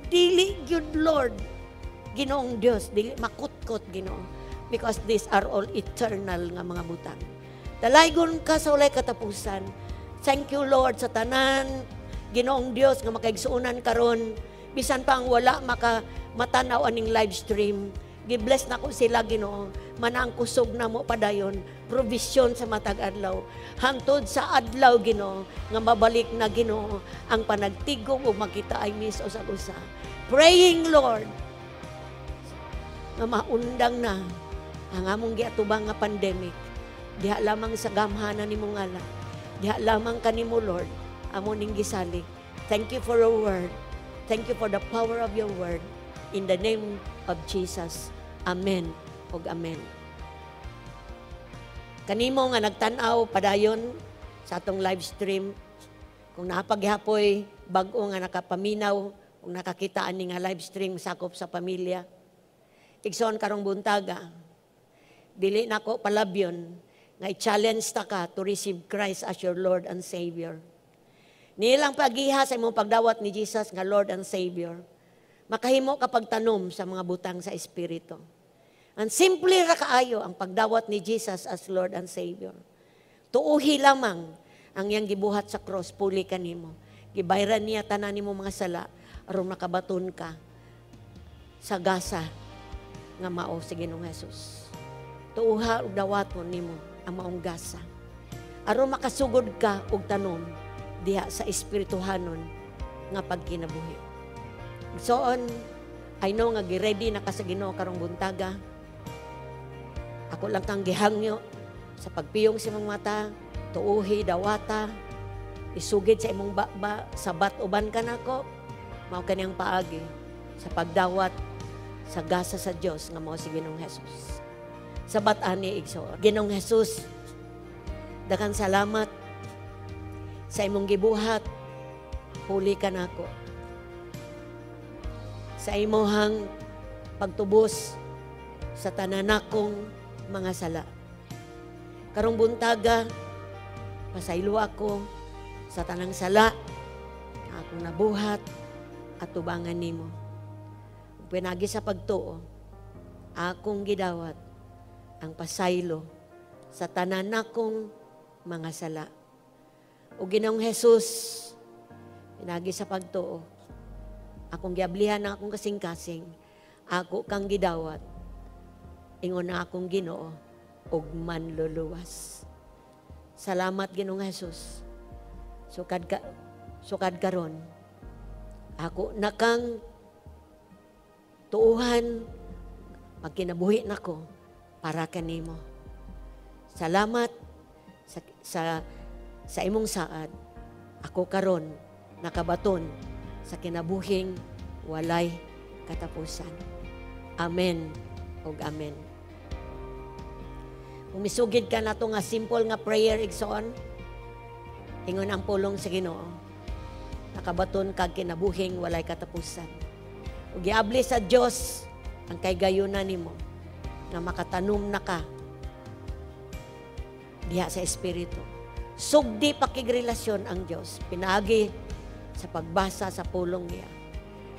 Speaker 5: dili gyud, Lord. Ginoong Dios, dili makutkot, Ginoo. Because these are all eternal nga mga butang. Dalaygon ka sa walay katapusan. Thank you, Lord, sa tanan, Ginoong Dios, nga makaigsuonan karon. Bisan pa ang wala maka matanaw aning live stream. Gi-bless nako sila, Ginoo. Mana ang kusog namo padayon, provision sa matag adlaw. Hangtod sa adlaw, Ginoo, nga mabalik na, Ginoo, ang panagtigom ug makita ay mis usag usa. Praying, Lord, nga maundang na ang among giatubang nga pandemic. Diha lamang sa gamhanan nimo ngala. Diha lamang kanimo, Lord, amo ning gisalig. Thank you for your word. Thank you for the power of your word. In the name of Jesus. Amen ug amen. Kanimo nga nagtan-aw padayon sa atong live stream, kung naa pa gihapoy bag-o nga nakapaminaw ug nakakita ani nga live stream sakop sa pamilya. Igsoon, karong buntaga, dili nako palabyon nga i-challenge ta ka to receive Christ as your Lord and Savior. Nilang pagiha sa imong pagdawat ni Jesus nga Lord and Savior, makahimo ka pagtanom sa mga butang sa Espiritu. Ang simple ra kaayo ang pagdawat ni Jesus as Lord and Savior. Tuuhi lamang ang iyang gibuhat sa cross puli kanimo. Gibayran niya tanan nimo mga sala aron makabaton ka sa gasa nga mao si Ginoong Jesus. Tuuha ug dawaton nimo ang maong gasa aron makasugod ka og tanom diha sa espirituhanon nga pagkinabuhi. So on, I know nga gi-ready na ka sa Ginoo karong buntaga. Ako lang kang gihangyo sa pagpiyong sa imong mata, tuuhi, dawata, isugid sa imong baba, sabat uban ka nako, mao kaniyang paagi sa pagdawat sa gasa sa Dios nga mao si Ginoong Jesus. Sabat ani, igsoon. "Ginoong Jesus, daghang salamat sa imong gibuhat puli kanako. Sa imuhang pagtubos sa tanan nakong mga sala. Karong buntaga, pasaylo ako sa tanang sala nga akong nabuhat at tubangan nimo. Pinagi sa pagtuo, akong gidawat ang pasaylo sa tanan nakong mga sala. O Ginoong Jesus, pinagi sa pagtuo, akong giablihan ang akong kasing-kasing, ako kang gidawat, ingon na akong Ginoo, ug manluluwas. Salamat, Ginoong Jesus. Sukad karon, ako nakang tuuhan, pagkinabuhi nako para kanimo. Salamat sa imong saad. Ako karon nakabaton sa kinabuhing walay katapusan. Amen ug amen." Kung misugid ka nato nga simple nga prayer, igsoon, ingon ang pulong sa Ginoo, nakabaton kag kinabuhing walay katapusan. Ug giabli sa Dios ang kaygayunan nimo nga makatanom na ka diha sa Espiritu. Sugdi pakigrelasyon ang Dios pinaagi sa pagbasa sa pulong niya.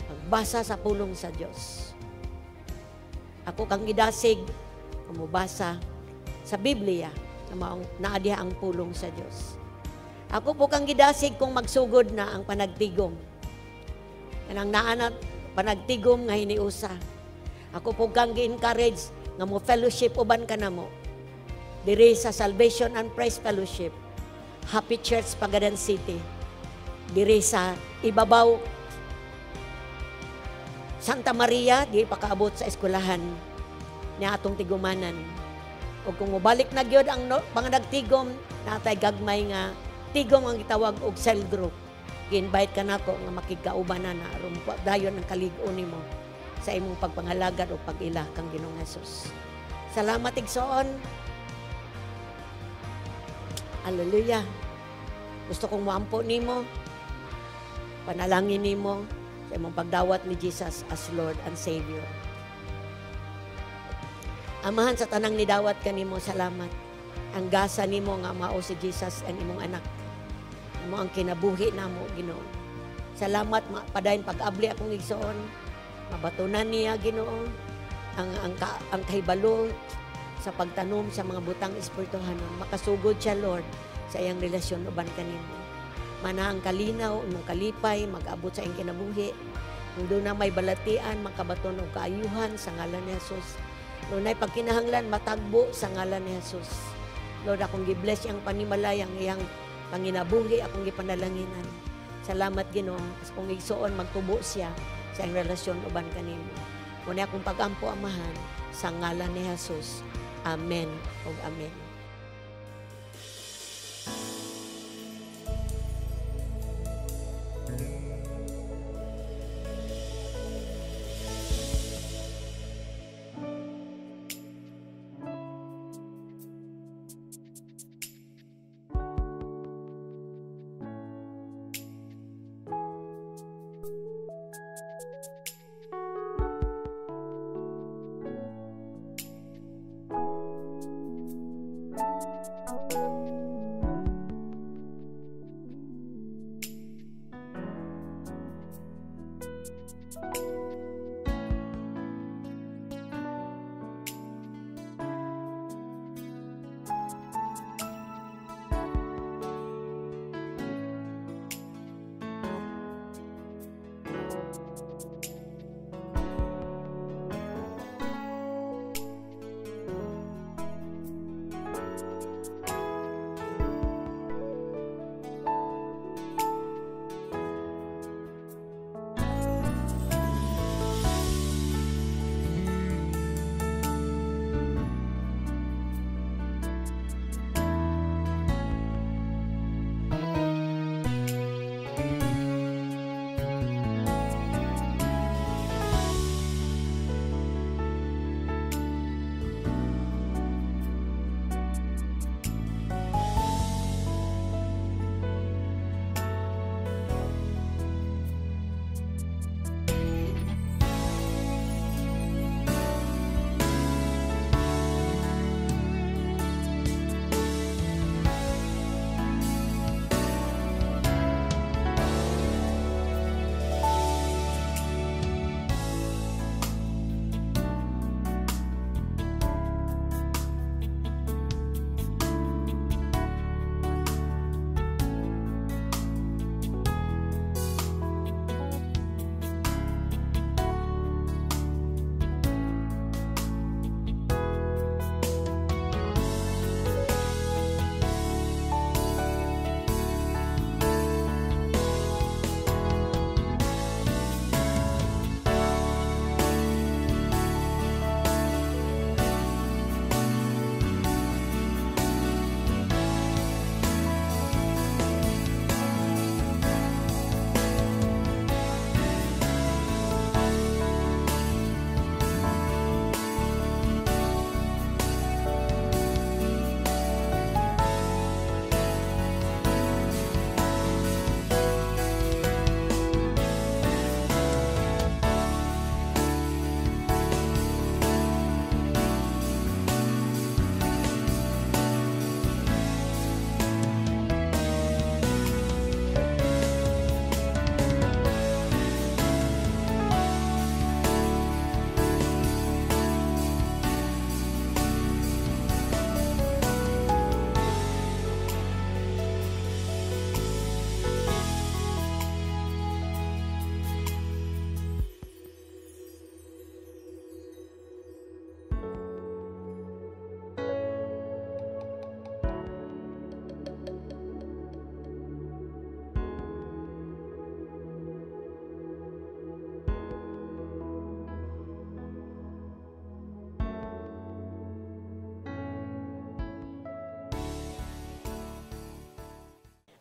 Speaker 5: Pagbasa sa pulong sa Dios. Ako kang gidasig mubasa sa Biblia na maong naa diha ang pulong sa Dios. Ako po kang gidasig kung magsugod na ang panagtigom. Kanang naa na panagtigom nga hiniusa. Ako po kang gi-encourage nga mo fellowship uban ka na mo. Diri sa Salvation and Praise Fellowship, Happy Church, Pagadan City. Diri sa ibabaw Santa Maria, di pa kaabot sa eskwelahan niya atong tigumanan. O kung mobalik na gyud ang no, panganagtigom, natay gagmay nga tigom ang gitawag og cell group. Gi-invite ka nako nga makigkauban na na aron dayon ang kalig-on nimo sa imong pagpangalagad o pag-ila kang Ginoong Hesus. Salamat, igsoon. Hallelujah. Gusto kong moampo nimo, panalangin nimo sa imong pagdawat ni Jesus as Lord and Savior. Amahan, sa tanang nidawat kanimo, salamat. Ang gasa nimo nga mao si Jesus ang imong anak. Mao ang kinabuhi namo, Ginoo. Salamat padayon pag-abli akong igsoon. Mabatunan niya, Ginoo, ang kahibalo sa pagtanom sa mga butang espirituhanon. Makasugod siya, Lord, sa iyang relasyon uban kanimo. Mana ang kalinaw, imong kalipay, mag-abot sa iyang kinabuhi. Kung doon na may balatian, makabaton og kaayuhan sa ngalan ni Jesus. Doon ay pagkinahanglan, matagbo sa ngalan ni Jesus. Lord, akong gi-bless iyang panimalay, ang iyang panginabuhi, akong gipanalanginan. Salamat, Ginoo. As kung igsuon, magtubo siya sa iyang relasyon uban kanimo. Muna akong pag-ampo, Amahan, sa ngalan ni Jesus. Amen ug amen.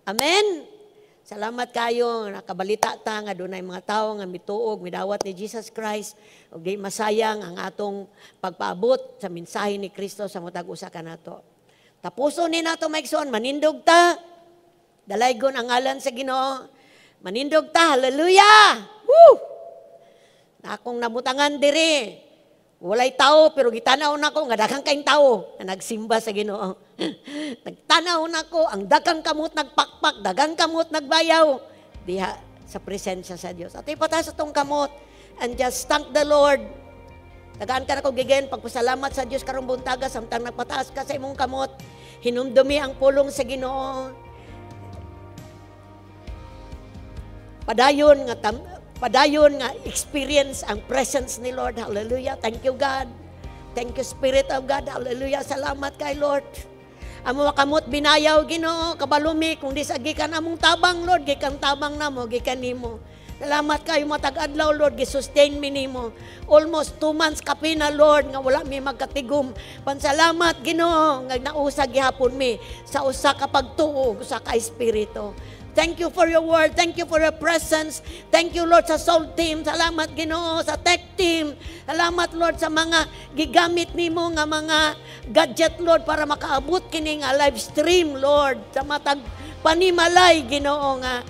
Speaker 5: Amen. Salamat kayo, nakabalita ta nga dunay mga tawo nga mituo, midawat ni Jesus Christ ug di masayang ang atong pagpaabot sa mensahe ni Kristo sa matag usa kanato. Tapuson ni nato, mga igsoon, manindog ta. Dalaygon ang ngalan sa Ginoo. Manindog ta, hallelujah! Woo! Na akong nabutangan diri. Walay tao pero gitanaw nako nga daghang kayong tao na nagsimba sa Ginoo. Nagtanaw nako ang daghang kamot nagpakpak, daghang kamot nagbayaw diha sa presensya sa Dios. At ipataas atong kamot and just thank the Lord. Tagaan ka nako gigen pagpasalamat sa Dios karong buntaga samtang nagpataas ka sa imong kamot. Hinumdumi ang pulong sa Ginoo. Padayon nga experience ang presence ni Lord. Hallelujah. Thank you, God. Thank you, Spirit of God. Hallelujah. Salamat kay Lord. Amo kamot binayaw, Ginoo, kabalo mi kung di sa gikan among tabang, Lord, gikan tabang namo, gikan nimo. Salamat kayo matag adlaw, Lord, gisustain mi nimo. Almost 2 months kapina, Lord, nga wala mi magkatigom. Pansalamat, Ginoo, nga nausa gihapon mi sa usa ka pagtuo, usa ka espiritu. Thank you for your word. Thank you for your presence. Thank you, Lord, sa soul team. Salamat, Ginoo, sa tech team. Salamat, Lord, sa mga gigamit nimo nga mga gadget, Lord, para makaabot kini nga live stream, Lord, sa matag panimalay, Ginoo, nga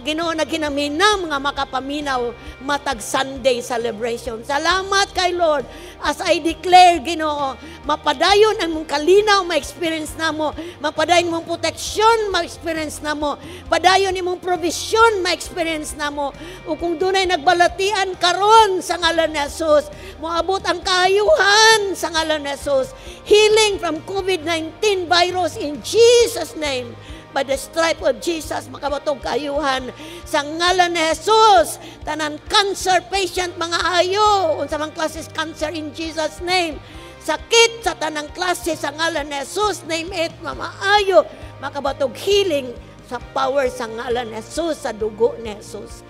Speaker 5: Ginoo naginaminam nga makapaminaw matag Sunday celebration. Salamat kay Lord. As I declare, Ginoo, mapadayon ang mong kalinaw ma-experience namo, mapadayon mong proteksyon ma-experience namo, padayon imong provision ma-experience namo. Ug kung dunay nagbalatian karon, sa ngalan ni Jesus, moabot ang kaayuhan sa ngalan ni Jesus. Healing from COVID-19 virus in Jesus' name. By the stripe of Jesus, makabatog kaayuhan. Sa ngalan ni Jesus, tanan cancer patient mga ayo, unsa mang klases cancer, in Jesus' name. Sakit sa tanang klase, sa ngalan ni Jesus, name it, mamaayo, makabatog healing sa power sa ngalan ni Jesus, sa dugo ni Jesus.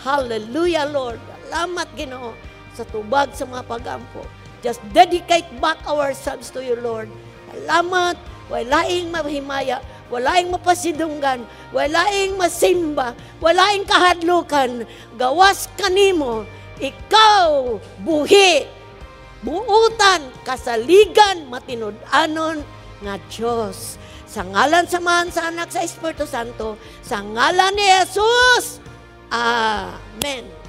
Speaker 5: Hallelujah, Lord. Salamat, Ginoo, sa tubag sa mga pagampo. Just dedicate back ourselves to you, Lord. Salamat, walaing mahimaya, walaing mapasidunggan, walaing masimba, walaing kahadlukan, gawas kanimo, ikaw buhi, buutan, kasaligan, matinud-anon nga Diyos. Sa ngalan sa Amahan, sa Anak, sa Espiritu Santo, sa ngalan ni Jesus. Amen.